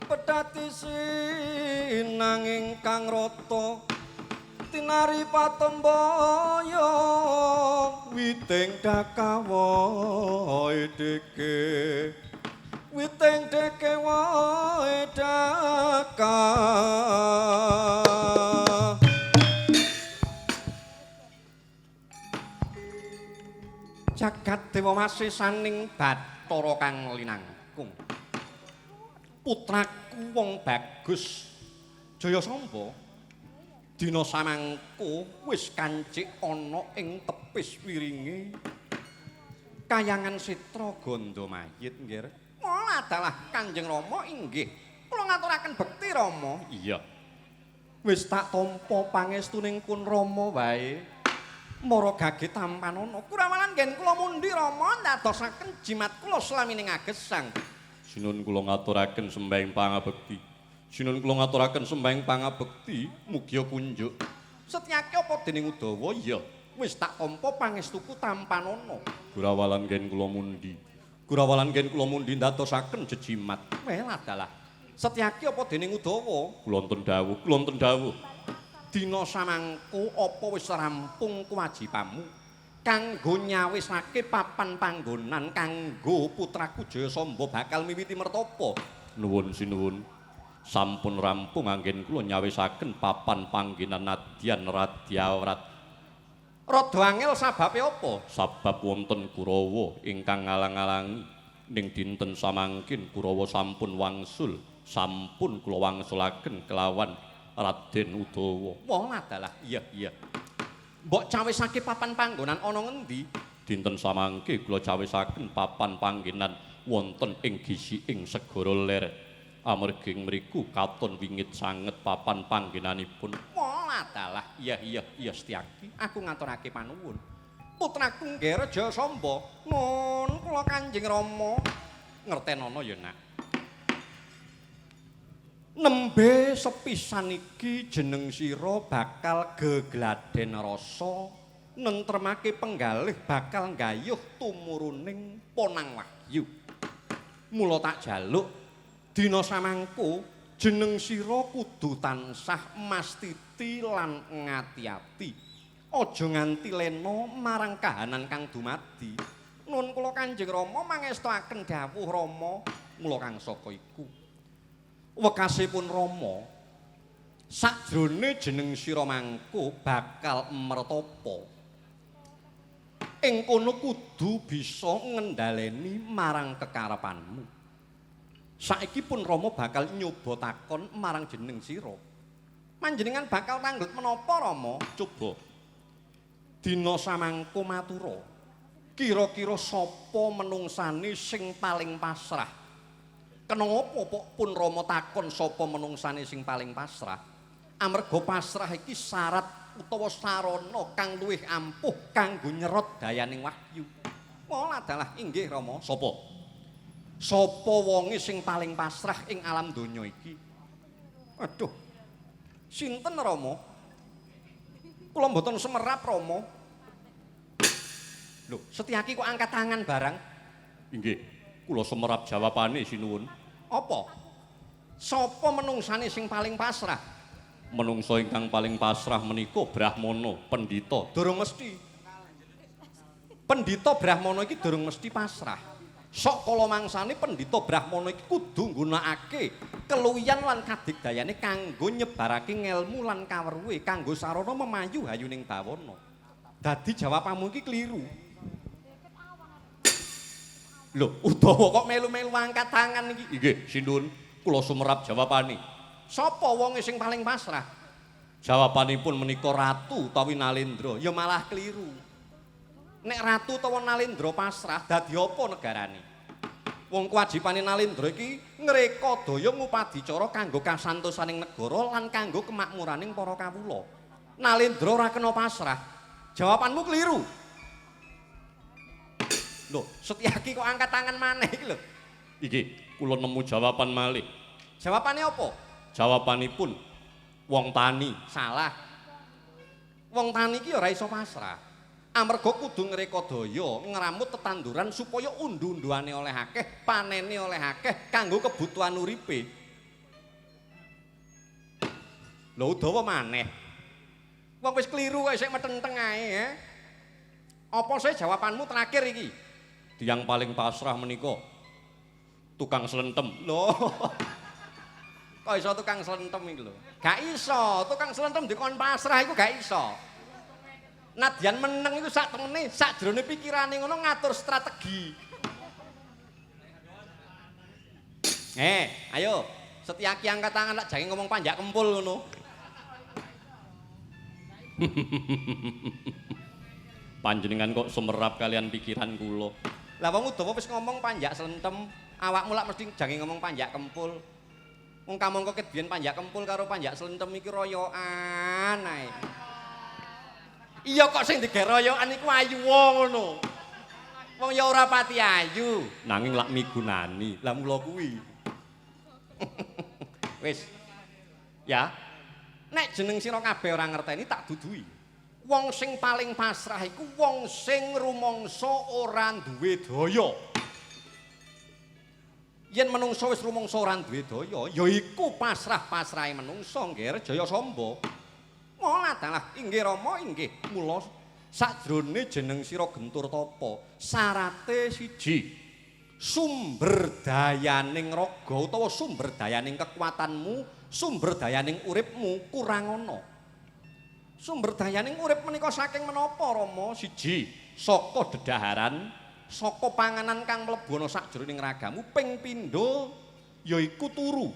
Pedhati sinanging kang rata tinari patembaya witing dakawae deke witing deke wae daka. Jagat dewa masisaning Bathara kang linangkung. Putraku wong bagus Jayasamba dina samangko wis kancik ana ing tepis wiringe kayangan Sitra Gandamayit nggih. Mula dalah Kanjeng Rama inggih. Kula ngaturaken bekti Rama. Iya. Wis tak tampa pangestuning pun Rama wae. Mara gage tampanana. Kurawalan nggen kula mundi Rama ndadosaken jimat kula slamine ngagesang. Sinun kula ngaturaken sembahing pangabekti. Sinun kula ngaturaken sembahing pangabekti mugia kunjuk. Setyake apa dening Udawa? Iya. Wis tak tampa pangestuku tampanana. Gurawalan nggen kula mundi. Gurawalan nggen kula mundi ndadosaken jejimat. Welah dalah. Setyake apa dening Udawa? Kula wonten dawuh, kula wonten dawuh. Dina samangko apa wis rampung kewajibanmu kanggo nyawisake papan panggonan kanggo putraku Jayasamba bakal miwiti mertapa? Nuwun sinuwun. Sampun rampung anggen kula nyawisaken papan panggenan nadyan Radyawrat. Rada angel sababe apa? Sabab wonten Kurawa ingkang ngalang-alangi. Ning dinten samangkin Kurawa sampun wangsul, sampun kula wangsulaken kelawan Raden Udawa. Wah, dalah. Iya, iya. Mbok cawisake papan panggonan ana ngendi? Dinten samangke kula cawisaken papan panggenan wonten ing gisiking segara ler. Amargi mriku katon wingit sanget papan panggenanipun. Wah, dalah. Iya, iya, iya Setyaki. Aku ngaturake panuwun. Putraku nggih Jayasamba. Nun kula Kanjeng Rama. Ngertenono ya, Nak. Nembe sepisan iki jeneng sira bakal gegladen rasa nentremake penggalih bakal nggayuh tumuruning Ponang Wahyu. Mula tak jaluk dina samangko jeneng sira kudu tansah mastiti lan ngati-ati. Aja nganti lena marang kahanan kang dumadi. Nun kula Kanjeng Rama mangestoaken dawuh Rama mula kang saka iku. Wekasipun Rama sakjroning jeneng sira mangko bakal mertapa. Ing kono kudu bisa ngendhaleni marang kekarepanmu. Saiki pun Rama bakal nyoba takon marang jeneng sira. Panjenengan bakal tanggut menapa Rama? Coba. Dina samangko matura. Kira-kira sapa menungsane sing paling pasrah? Kenapa pun Rama takon sapa menungsane sing paling pasrah? Amarga pasrah iki syarat utawa sarana kang luwih ampuh kanggo nyerot dayaning wahyu. Wah, dalah inggih Rama. Sapa? Sapa wonge sing paling pasrah ing alam donya iki? Aduh. Sinten Rama? Kula mboten semerap Rama. Lho, Setyaki kok angkat tangan barang? Inggih, kula semerap jawabane sinuwun. Apa? Sapa menungsane sing paling pasrah? Menungsa ingkang paling pasrah menika Brahmana, pendhita. Durung mesti. Pendhita Brahmana iki durung mesti pasrah. Sok kala mangsane pendhita Brahmana iki kudu nggunakake keluwihan lan kadigdayane kanggo nyebarake ngelmu lan kaweruhe kanggo sarana memayu hayuning bawana. Dadi jawabanmu iki kliru. Lho, Udawa kok melu-melu angkat tangan iki? Inggih, sinuwun, kula sumerap jawabane. Sapa wonge sing paling pasrah? Jawabanipun menika ratu utawi Nalendra. Ya malah keliru. Nek ratu utawa Nalendra pasrah, dadi apa negarane? Wong kewajibane Nalendra iki ngreka daya ngupadicara kanggo kasantosaning negara lan kanggo kemakmuraning para kawula. Nalendra ora kena pasrah. Jawabanmu keliru. Lho, Setyaki kok angkat tangan maneh iki lho. Iki kula nemu jawaban malih. Jawabane apa? Jawabanipun wong tani. Salah. Wong tani iki ora iso pasrah. Amarga kudu ngreka daya, ngramut tetanduran supaya undu-unduane oleh akeh, panene oleh akeh kanggo kebutuhan uripe. Lho Udawa maneh. Wong wis kliru kok isih metenteng ae, he. Apa sih jawabanmu terakhir iki? Tiyang paling pasrah menika tukang slentem. Lho. Kok iso tukang slentem iki lho? Gak iso, tukang slentem dikon pasrah iku gak iso. Nadyan meneng iku sak temene, sak jerone pikirane ngono ngatur strategi. Ayo, Setyaki angkat tangan lak jange ngomong panjak kempul ngono. Panjenengan kok sumerap kalian pikiran kula. Lah wong Udawa wis ngomong panjak slentem, awakmu lak mesti jange ngomong panjak kempul. Wong kamangka ket biyen panjak kempul karo panjak slentem iki royokan ae. Iya kok sing digawe royokan iku ayu ngono. Wong ya ora pati ayu, nanging lak migunani. Lah mula kuwi. Wis. Ya. Nek jeneng sira kabeh ora ngerteni tak duduhi. Wong sing paling pasrah iku wong sing rumangsa ora duwe daya. Yen menungsa wis rumangsa ora duwe daya, ya iku pasrah-pasrahe menungsa nggih Jaya Samba. Ngolah dalah inggih Rama inggih. Mula sakjroning jeneng sira gentur tapa, syarate siji. Sumber dayaning raga utawa sumber dayaning kekuatanmu, sumber dayaning uripmu kurang ana. Sumber dayaning urip menika saking menapa Rama? Siji, saka dedaharan, saka panganan kang mlebu ana sakjroning ragamu, ping pindho yaiku turu.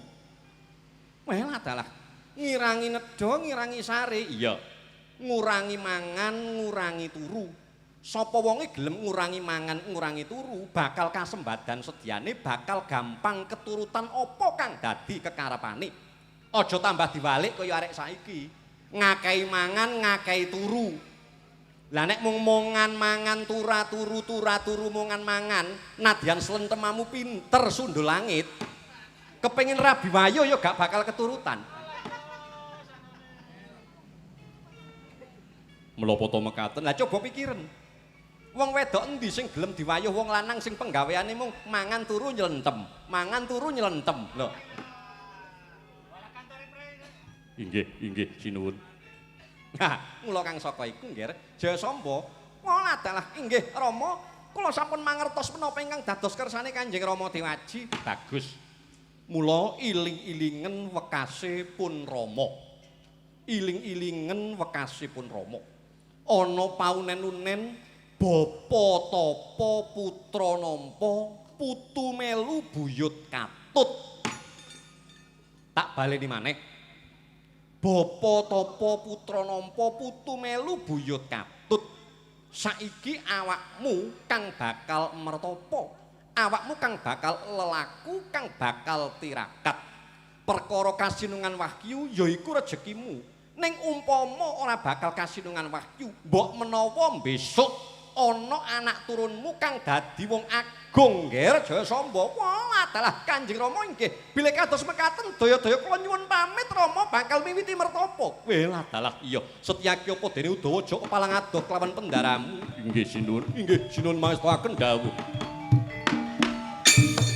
Welah dalah, ngirangi nedha, ngirangi sare. Iya. Ngurangi mangan, ngurangi turu. Sapa wonge gelem ngurangi mangan, ngurangi turu, bakal kasembadan sedyane, bakal gampang keturutan apa kang dadi kekarepane. Aja tambah diwalik kaya arek saiki. Ngakehi mangan, ngakehi turu. Lah nek mung mongan mangan tura turu tura turu mongan mangan, nadyan slentemamu pinter sundul langit. Kepengin rabi wayo ya gak bakal keturutan. Menapa to mekaten? Lah coba pikiren. Wong wedok endi sing gelem diwayuh wong lanang sing penggaweane mung mangan turu nylentem, mangan turu nylentem. Lho. Inggih, inggih sinuwun. Nah, mula kang saka iku nggih Jaya Samba, ngolah dalah inggih Rama, kula sampun mangertos menapa ingkang dados kersane Kanjeng Rama Dewaji. Bagus. Mula iling-ilingen wekase pun Rama. Iling-ilingen wekase pun Rama. Ana paunen-unen bapa tapa putra nampa putu melu buyut katut. Tak baleni maneh. Bapa tapa putra nampa putu melu buyut katut. Saiki awakmu kang bakal mertapa, awakmu kang bakal lelaku, kang bakal tirakat. Perkara kasinungan wahyu yaiku rejekimu. Ning umpama ora bakal kasinungan wahyu, mbok menawa besok ana anak turunmu kang dadi wong agung nggih Jaya Samba. Wah, dalah Kanjeng Rama inggih. Bilih kados mekaten daya-daya kula nyuwun pamit Rama bakal miwiti mertapa. Welah dalah iya. Setyaki apa dene Udawa aja kepalang adoh kelawan pendaramu. Inggih sinuwun. Inggih sinuwun mangestuaken dawuh. Thank you.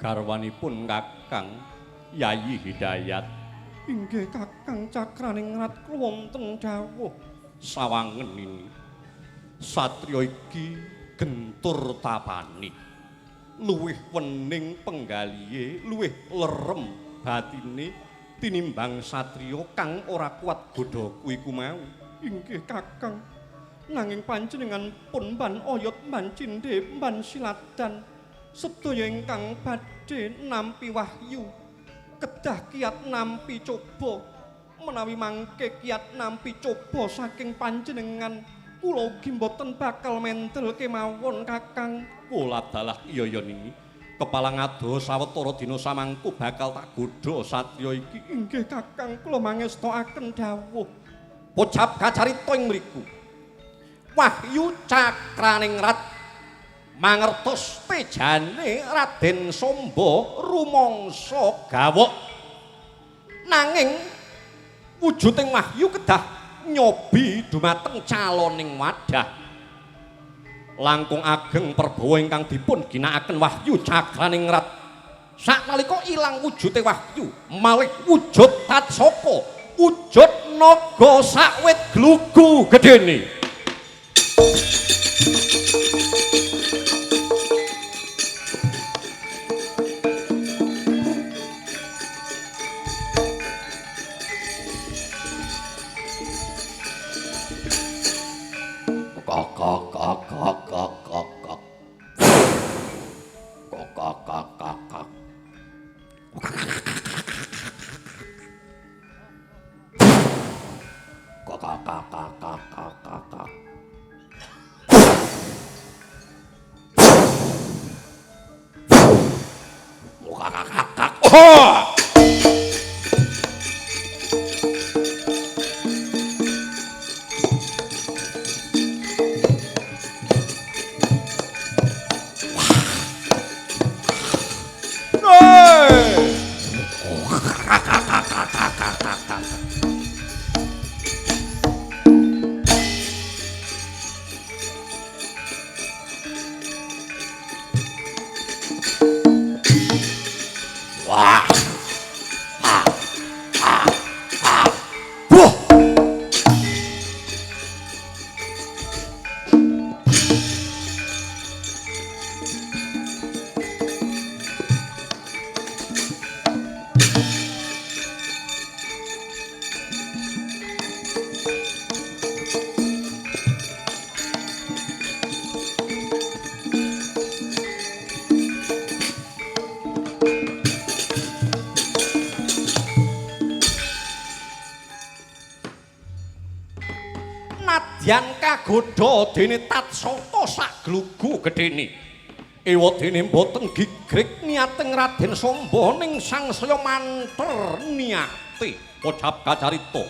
Garwanipun Kakang Yayi Hidayat. Inggih Kakang Cakraningrat wonten dawuh sawangen ini. Satriya iki gentur tapani. Luwih wening penggalihe, luwih lerem batine tinimbang satriya kang ora kuat godhaku iku mau. Inggih Kakang. Nanging panjenengan pun ban oyot ban cindhe ban siladan sedaya ingkang badhe nampi wahyu kedah kiat nampi coba. Menawi mangke kiat nampi coba saking panjenengan kula ugi mboten bakal mendel kemawon Kakang. Kula dalah iya ya nini kepalang ado sawetara dina samangku bakal tak godha satriya iki. Inggih Kakang, kula mangestokaken dawuh. Pocap kacarita ing mriku. Wahyu Cakraningrat mangertos tejane Raden Samba rumangsa gawok. Nanging wujuding wahyu kedah nyobi dumateng caloning wadah. Langkung ageng perbawa ingkang dipun ginakaken Wahyu Cakraningrat. Saknalika ilang wujude wahyu, malih wujud tatsaka, wujud naga sakwit glugu gedene. Nadyan kagodha dene tatsaka sak glugu gedene. Ewadene mboten gigrik niating Raden Samba ning sangsaya manter niate. Pocap kacarita.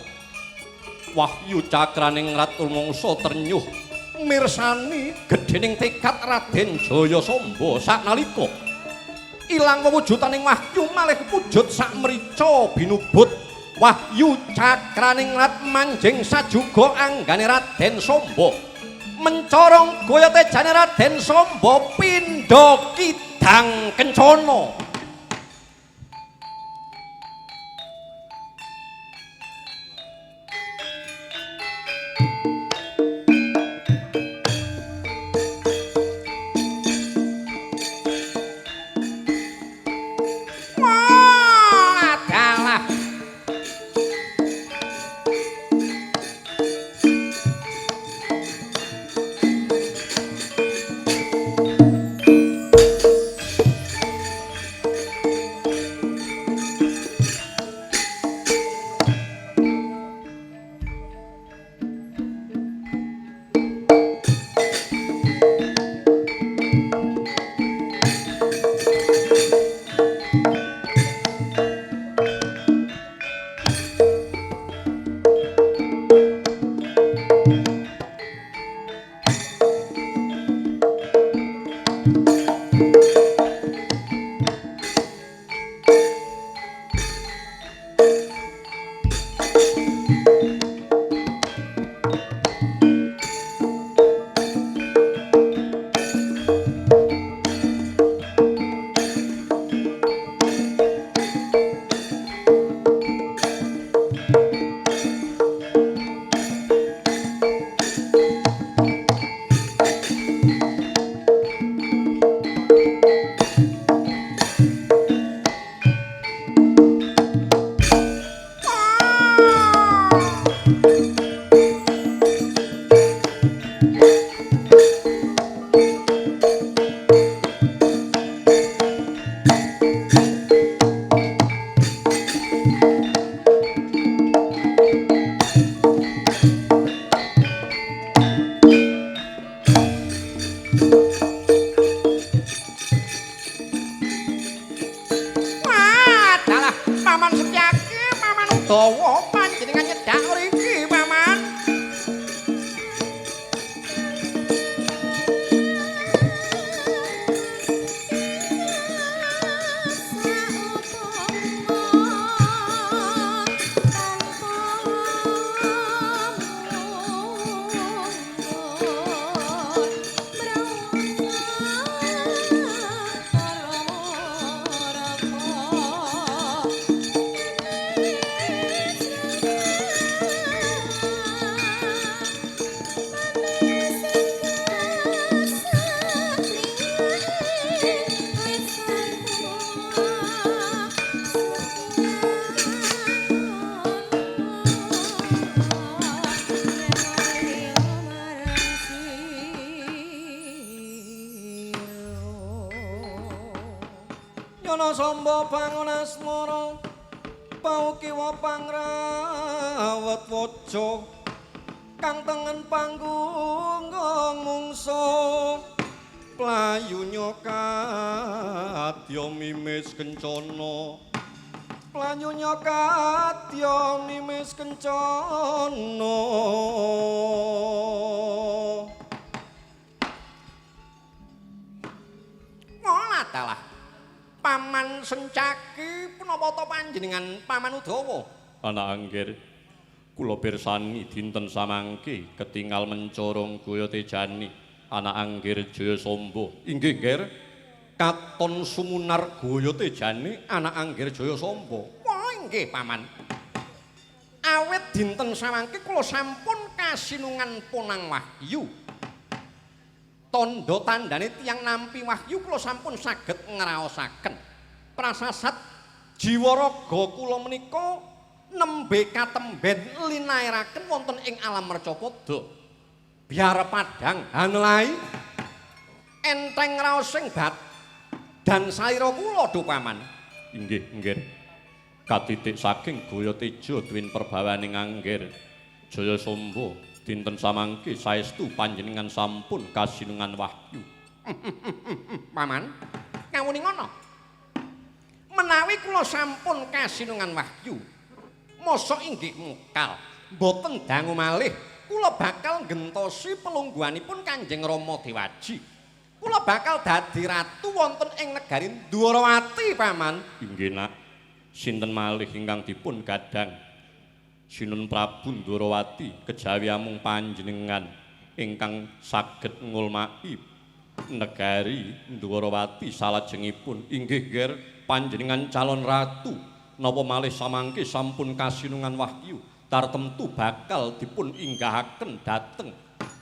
Wahyu Cakraningrat rumangsa ternyuh mirsani gedhening tekad Raden Jaya Samba saknalika ilang wewujutaning wahyu malih wujud sak mrica binubut. Wahyu Cakraningrat manjing sajuga anggane Raden Samba. Mencorong gaya tejane Raden Samba pindha kidang kencana. Paman Setyaki, Paman Udawa, panjenengan nyedak mriki, Paman. Nyana Samba bangun asmara paukiwa pangrawat waja kang tengen panggung mungsa playunya kadya mimis kencana playunya kadya mimis kencana. Ngolah dalah Paman Sencaki punapa ta panjenengan Paman Udawa? Anak Anggir, kula pirsani dinten samangke ketingal mencorong gaya tejani Anak Anggir Jaya Samba. Inggih, Ngger. Katon sumunar gaya tejani Anak Anggir Jaya Samba. Wah, inggih, Paman. Awit dinten samangke kula sampun kasinungan Ponang Wahyu. Tandha tandane tiyang nampi wahyu kula sampun saged ngraosaken. Prasasat jiwa raga kula menika nembe katemben linairaken wonten ing alam mercapada. Biar padhang hanglai enteng raosing bat dan salira kula do Paman. Inggih, nggih. Katitik saking gaya teja dwin perbawaning Anggir Jaya Samba. Dinten samangke saestu panjenengan sampun kasinungan wahyu. Paman, kawuni ngono. Menawi kula sampun kasinungan wahyu, mosok inggih mukal, mboten dangu malih, kula bakal nggentosi pelungguhanipun Kanjeng Rama Dewaji. Kula bakal dadi ratu wonten ing negari Dwarawati, Paman. Inggih, Nak. Sinten malih ingkang dipun gadhang? Sinun Prabu Ndorowati kejawi amung panjenengan ingkang saged ngulmaki negari Ndorowati salajengipun. Inggih, Ger, panjenengan calon ratu napa malih samangke sampun kasinungan wahyu tartemtu bakal dipun inggahaken dhateng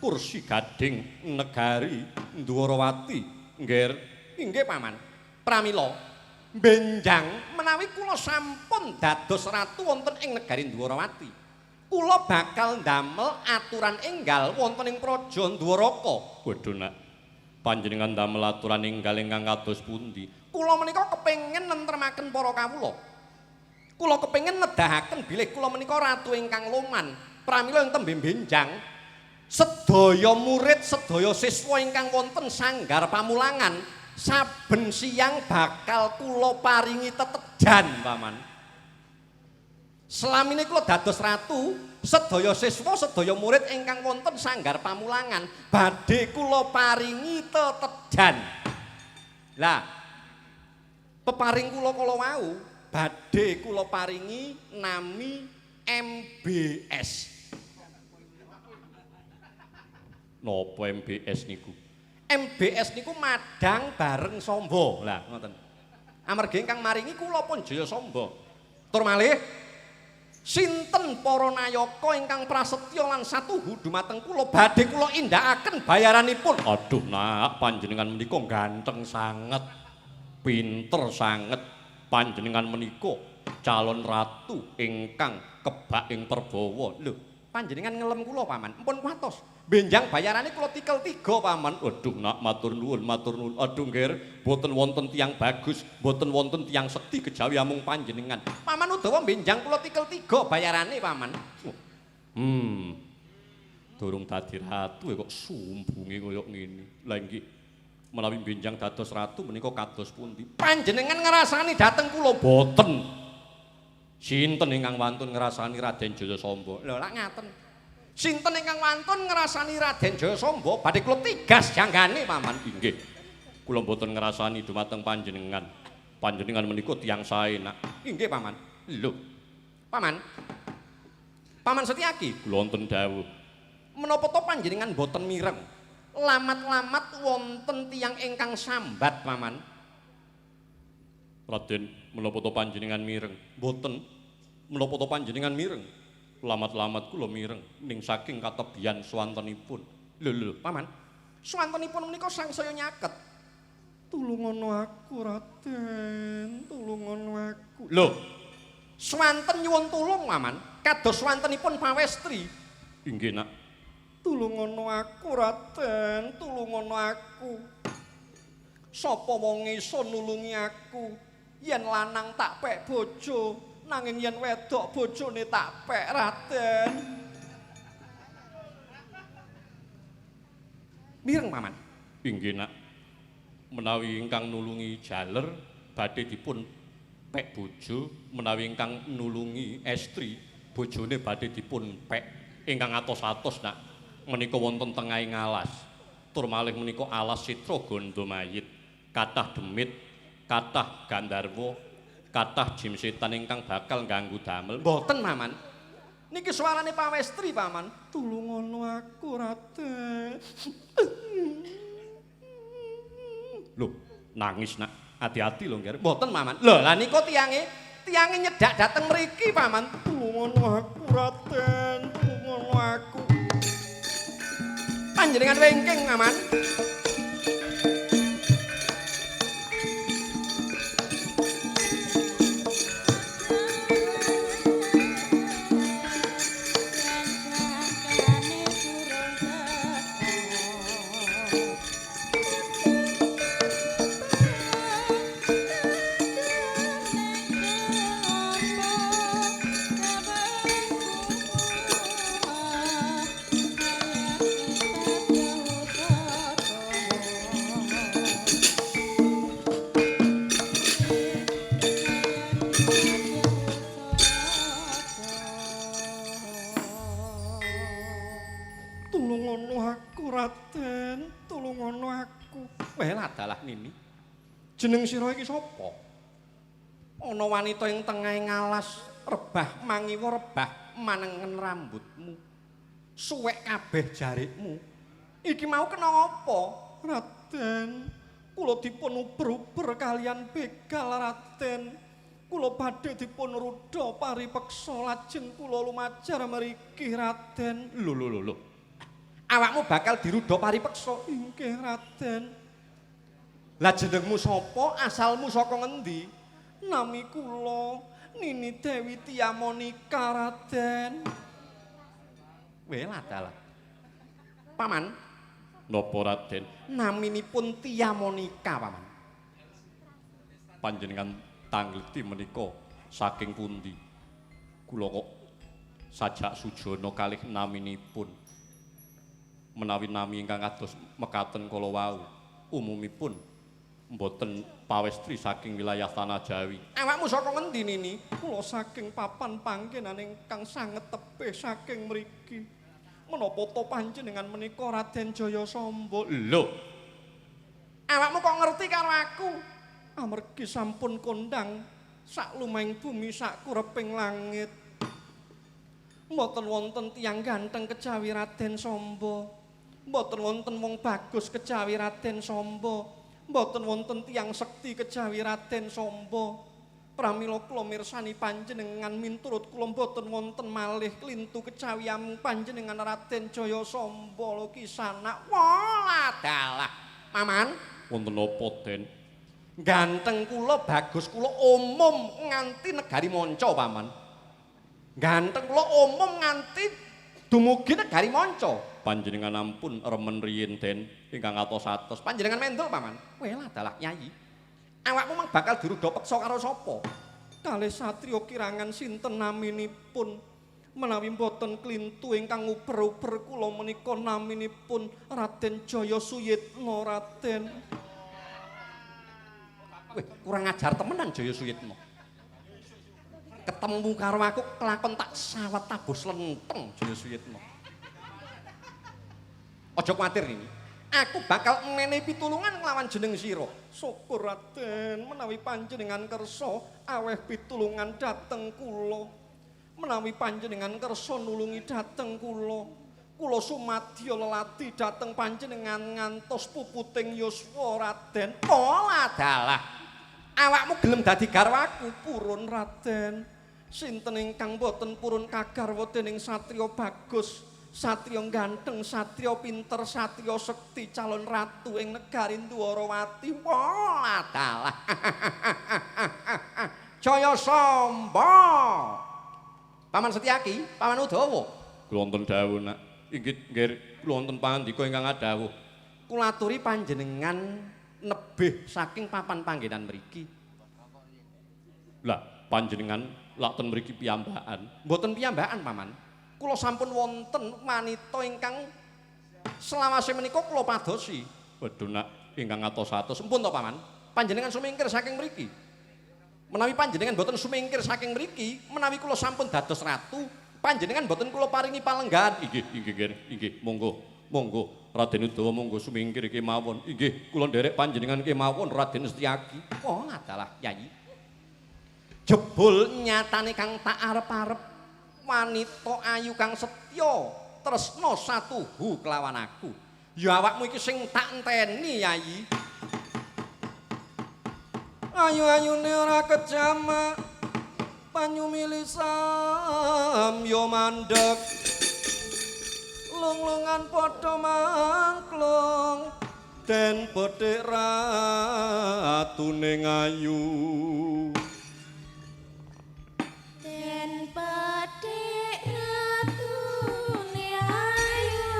kursi gading negari Ndorowati. Nger, inggih, Paman. Pramila benjang menawi kula sampun dados ratu wonten ing negari Dwarawati, kula bakal ndamel aturan enggal wonten ing praja Dwaraka. Waduh, Nak. Panjenengan ndamel aturan enggal ingkang kados pundi? Kula menika kepengin nentremaken para kawula. Kula kepengin nedahaken bilih kula menika ratu ingkang loman. Pramila ing tembe benjang sedaya murid, sedaya siswa ingkang wonten sanggar pamulangan saben siang bakal kula paringi tetejan, Paman. Selamine kula dados ratu, sedaya siswa, sedaya murid ingkang wonten sanggar pamulangan badhe kula paringi tetejan. Lah, peparing kula kala wau badhe kula paringi nami MBS. Napa MBS niku? MBS niku madang bareng Samba. Lah ngoten. Amarga ingkang maringi kula pun Jaya Samba. Tur malih sinten para nayaka ingkang prasetya lan satuhu dumateng kula badhe kula indhakaken bayaranipun. Aduh, Nak, panjenengan menika ganteng sanget. Pinter sanget. Panjenengan menika calon ratu ingkang kebak ing perbawa. Lho, panjenengan ngelem kula, Paman. Empun kuwatos. Benjang bayarane kula tikel 3, Paman. Aduh, Nak, matur nuwun, matur nuwun. Aduh, Ngger, mboten wonten tiyang bagus, mboten wonten tiyang sekti kejawi amung panjenengan. Paman Udawa benjang kula tikel 3 bayarane, Paman. Durung dadi ratu kok sumbunge kaya ngene. Lah inggih, menawi benjang dados ratu menika kados pundi? Panjenengan ngrasani dhateng kula boten. Sinten ingkang wantun ngrasani Raden Jayasamba? Lho lak ngaten. Sinten ingkang wantun ngrasani Raden Jayasamba badhe kula tigas janggane, Paman. Inggih. Kula mboten ngrasani dumateng panjenengan. Panjenengan menika tiyang sae, Nak. Inggih, Paman. Lho, Paman. Paman Setyaki, kula wonten dawuh. Menapa to panjenengan mboten mireng? Lamat-lamat wonten tiyang ingkang sambat, Paman. Raden, menapa to panjenengan mireng? Mboten. Menapa to panjenengan mireng? Lamat-lamat kula mireng ning saking katebian swantenipun. Lho lho, Paman. Swantenipun menika sangsaya nyaket. Tulungono aku, Raden, tulungono aku. Lho, swanten nyuwun tulung, Paman. Kados swantenipun pawestri. Inggih, Nak. Tulungono aku, Raden, tulungono aku. Sapa wong iso nulungi aku? Yen lanang tak pek bojo, nanging yen wedok bojone tak pek, Raden. Mireng, Paman. Inggih, Nak. Menawi ingkang nulungi jaler badhe dipun pek bojo, menawi ingkang nulungi estri bojone badhe dipun pek. Ingkang atos-atos, Nak, menika wonten tengahing alas. Tur malih menika alas Citra Gandamayit, kathah demit, kathah gandharwa, kathah jim setan ingkang bakal ganggu damel. Mboten, Paman. Niki suarane pawestri, Paman. Tulungono aku, Raden. Lho, nangis, Nak. Hati-hati lho, Ngger. Mboten, Paman. Lho, lah nika tiange, tiange nyedak dateng mriki, Paman. Tulungono aku, Raden. Tulungono aku. Panjenengan wingking, Paman. Tulungono aku, Raden, tulungono aku. Weh, adalah Nini. Jeneng sira iki sapa? Ana wanita ing tengahing alas rebah mangiwa rebah manengen rambutmu. Suwek kabeh jarikmu. Iki mau kena apa? Raden, kula dipun uber-uber kalian begal, Raden. Kula badhe dipun rudha paripeksa lajeng kula lumajar mriki, Raden. Lho lho lho lho. Awakmu bakal dirudha paripeksa. Inggih, Raden. Lah jenengmu sapa? Asalmu saka ngendi? Nami kula Nini Dewi Tiamonika, Raden. Weh, adalah. Paman, Napa, Raden? Naminipun Tiamonika, Paman. Panjenengan tangleti menika saking pundi? Kula kok sajak sujana kalih naminipun. Menawi nami ingkang kados mekaten kala wau, umumipun mboten pawestri saking wilayah Tanah Jawi. Awakmu saka ngendi, Nini? Kula saking papan panggenan ingkang sanget tebih saking mriki. Menapa to panjenengan menika Raden Jayasamba? Lho, awakmu kok ngerti karo aku? Amargi sampun kondang sak lumahing bumi sak kureping langit. Mboten wonten tiyang ganteng kejawi Raden Samba. Mboten wonten wong bagus kejawi Raden Samba. Mboten wonten tiyang sekti kejawi Raden Samba. Pramila kula mirsani panjenengan minturut kula mboten wonten malih klintu kejawi amung panjenengan Raden Jayasamba lho kisanak. Wah, dalah. Paman, wonten napa, Den? Ganteng kula bagus kula umum nganti negari manca, Paman. Ganteng kula umum nganti dumugi negari manca. Panjenengan ampun remen riyin, Den, ingkang atos-atos. Panjenengan mendel, Paman. Weh, dalah Nyai. Awakmu mang bakal dirudha peksa karo sapa? Kalih satriya kirangan sinten naminipun? Menawi mboten klintu ingkang uber-uber kula menika naminipun Raden Jaya Suyitna, Raden. Weh, kurang ajar temenan Jaya Suyitna. Ketemu karo aku kelakon tak sawet tabuh slenteng Jaya Suyitna. Aja kuwatir ini. Aku bakal menehi pitulungan nglawan jeneng sira. Syukur Raden menawi panjenengan kersa aweh pitulungan dhateng kula. Menawi panjenengan kersa nulungi dhateng kula. Kula sumadya lelati dhateng panjenengan ngantos puputing yuswa Raden. Olah dalah. Awakmu gelem dadi garwaku purun Raden. Sinten ingkang boten purun kagarwa dening satriya bagus, satriya ganteng, satriya pinter, satriya sekti, calon ratu ing negari Dwarawati. Wah dalah. Jaya Samba. Paman Setyaki, Paman Udawa. Kula wonten dawuh nak. Inggih nggih kula wonten pangandika ingkang adhawuh. Kula aturi panjenengan nebih saking papan panggenan mriki. Lah panjenengan lak ten mriki piyambakan. Mboten piyambakan, Paman. Kula sampun wonten wanita ingkang selawase menika kula padosi. Waduh nak ingkang atos-atos. Sampun to, Paman. Panjenengan sumingkir saking mriki. Menawi panjenengan mboten sumingkir saking mriki, menawi kula sampun dados ratu, panjenengan mboten kula paringi palenggahan. Inggih, inggih, nggih, inggih, monggo, monggo Raden Udawa monggo sumingkir kemawon. Inggih, kula nderek panjenengan kemawon Raden Setyaki. Oh, adalah Yayi. Jebul nyatane kang tak arep-arep wanita ayu kang setya tresna satuhu kelawan aku. Ya awakmu iki sing tak enteni, Yayi. Ayu-ayune ora kejamak, banyu milisam yo mandek. Lunglungan padha mangklung den petik ratune ngayu. Den petik ratune ayu.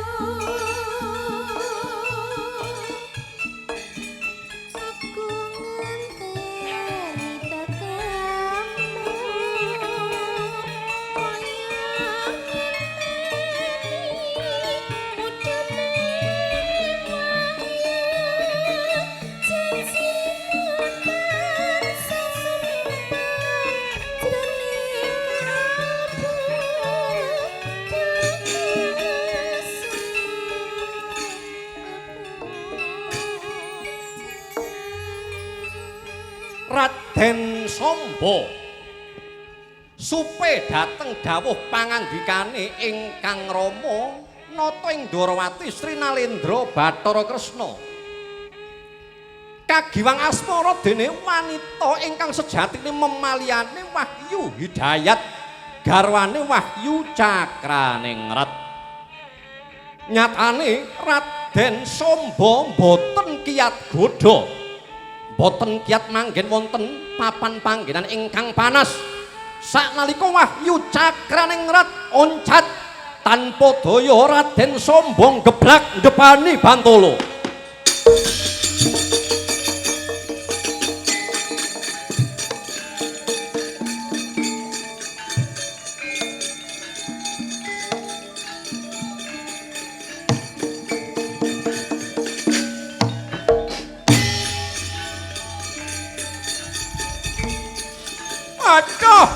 Aku ngenteni tekamu. Kaya ngenteni udane wahyu. Janjimu tansah sumebar jroning kalbu. Raden Samba supe dhateng dawuh pangandikane ingkang rama nata ing Dwarawati Sri Nalendra Bathara Kresna. Kagiwang asmara dene wanita ingkang sejatine memaliyane Wahyu Hidayat garwane Wahyu Cakraningrat. Nyatane Raden Samba mboten kiyat godha. Mboten kiyat manggen wonten papan panggenan ingkang panas. Saknalika Wahyu Cakraningrat oncat tanpa daya Raden Samba geblak ndepani Bantala. Aduh.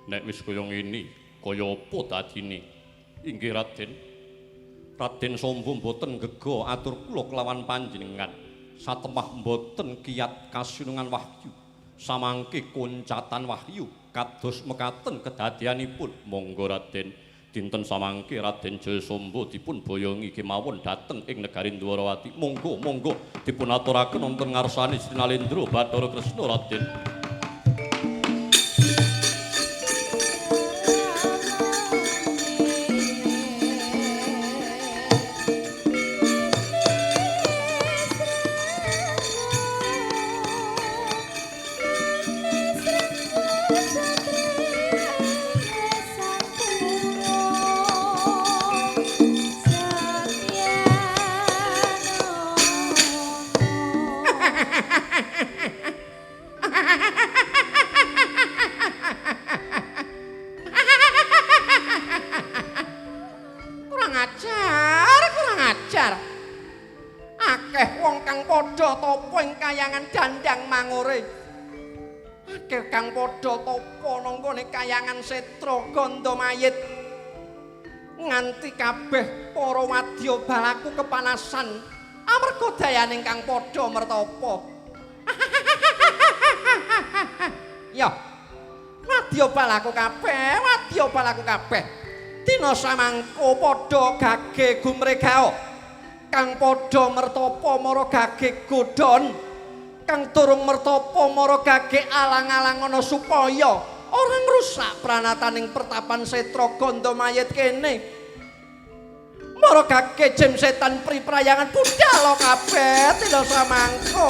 Nek wis kaya ngene, kaya apa dadine? Inggih Raden. Raden Samba mboten gega atur kula kelawan panjenengan. Satemah mboten kiyat kasinungan wahyu. Samangke koncatan wahyu kados mekaten kedadeanipun. Monggo Raden, dinten samangke Raden Jaya Samba dipun boyongi kemawon dhateng ing negari Dwarawati. Monggo, monggo dipun aturaken wonten ngarsane Sri Nalendra Bathara Kresna Raden. Ramane. kayangan dandang mangure. Akeh kang padha tapa nang gone kayangan setra Gandamayit. Nganti kabeh para wadya balaku kepanasan amarga dayane kang padha mertapa. Ya. Wadya balaku kabeh, wadya balaku kabeh. Dina samangko padha gage gumregao. Kang padha mertapa mara gage godhon. Kang durung mertapa mara gage alang-alang ana supaya ora ngrusak pranataning pertapan setra Gandamayit kene. Mara gage jem setan priprayangan budhal kabeh dina samangko.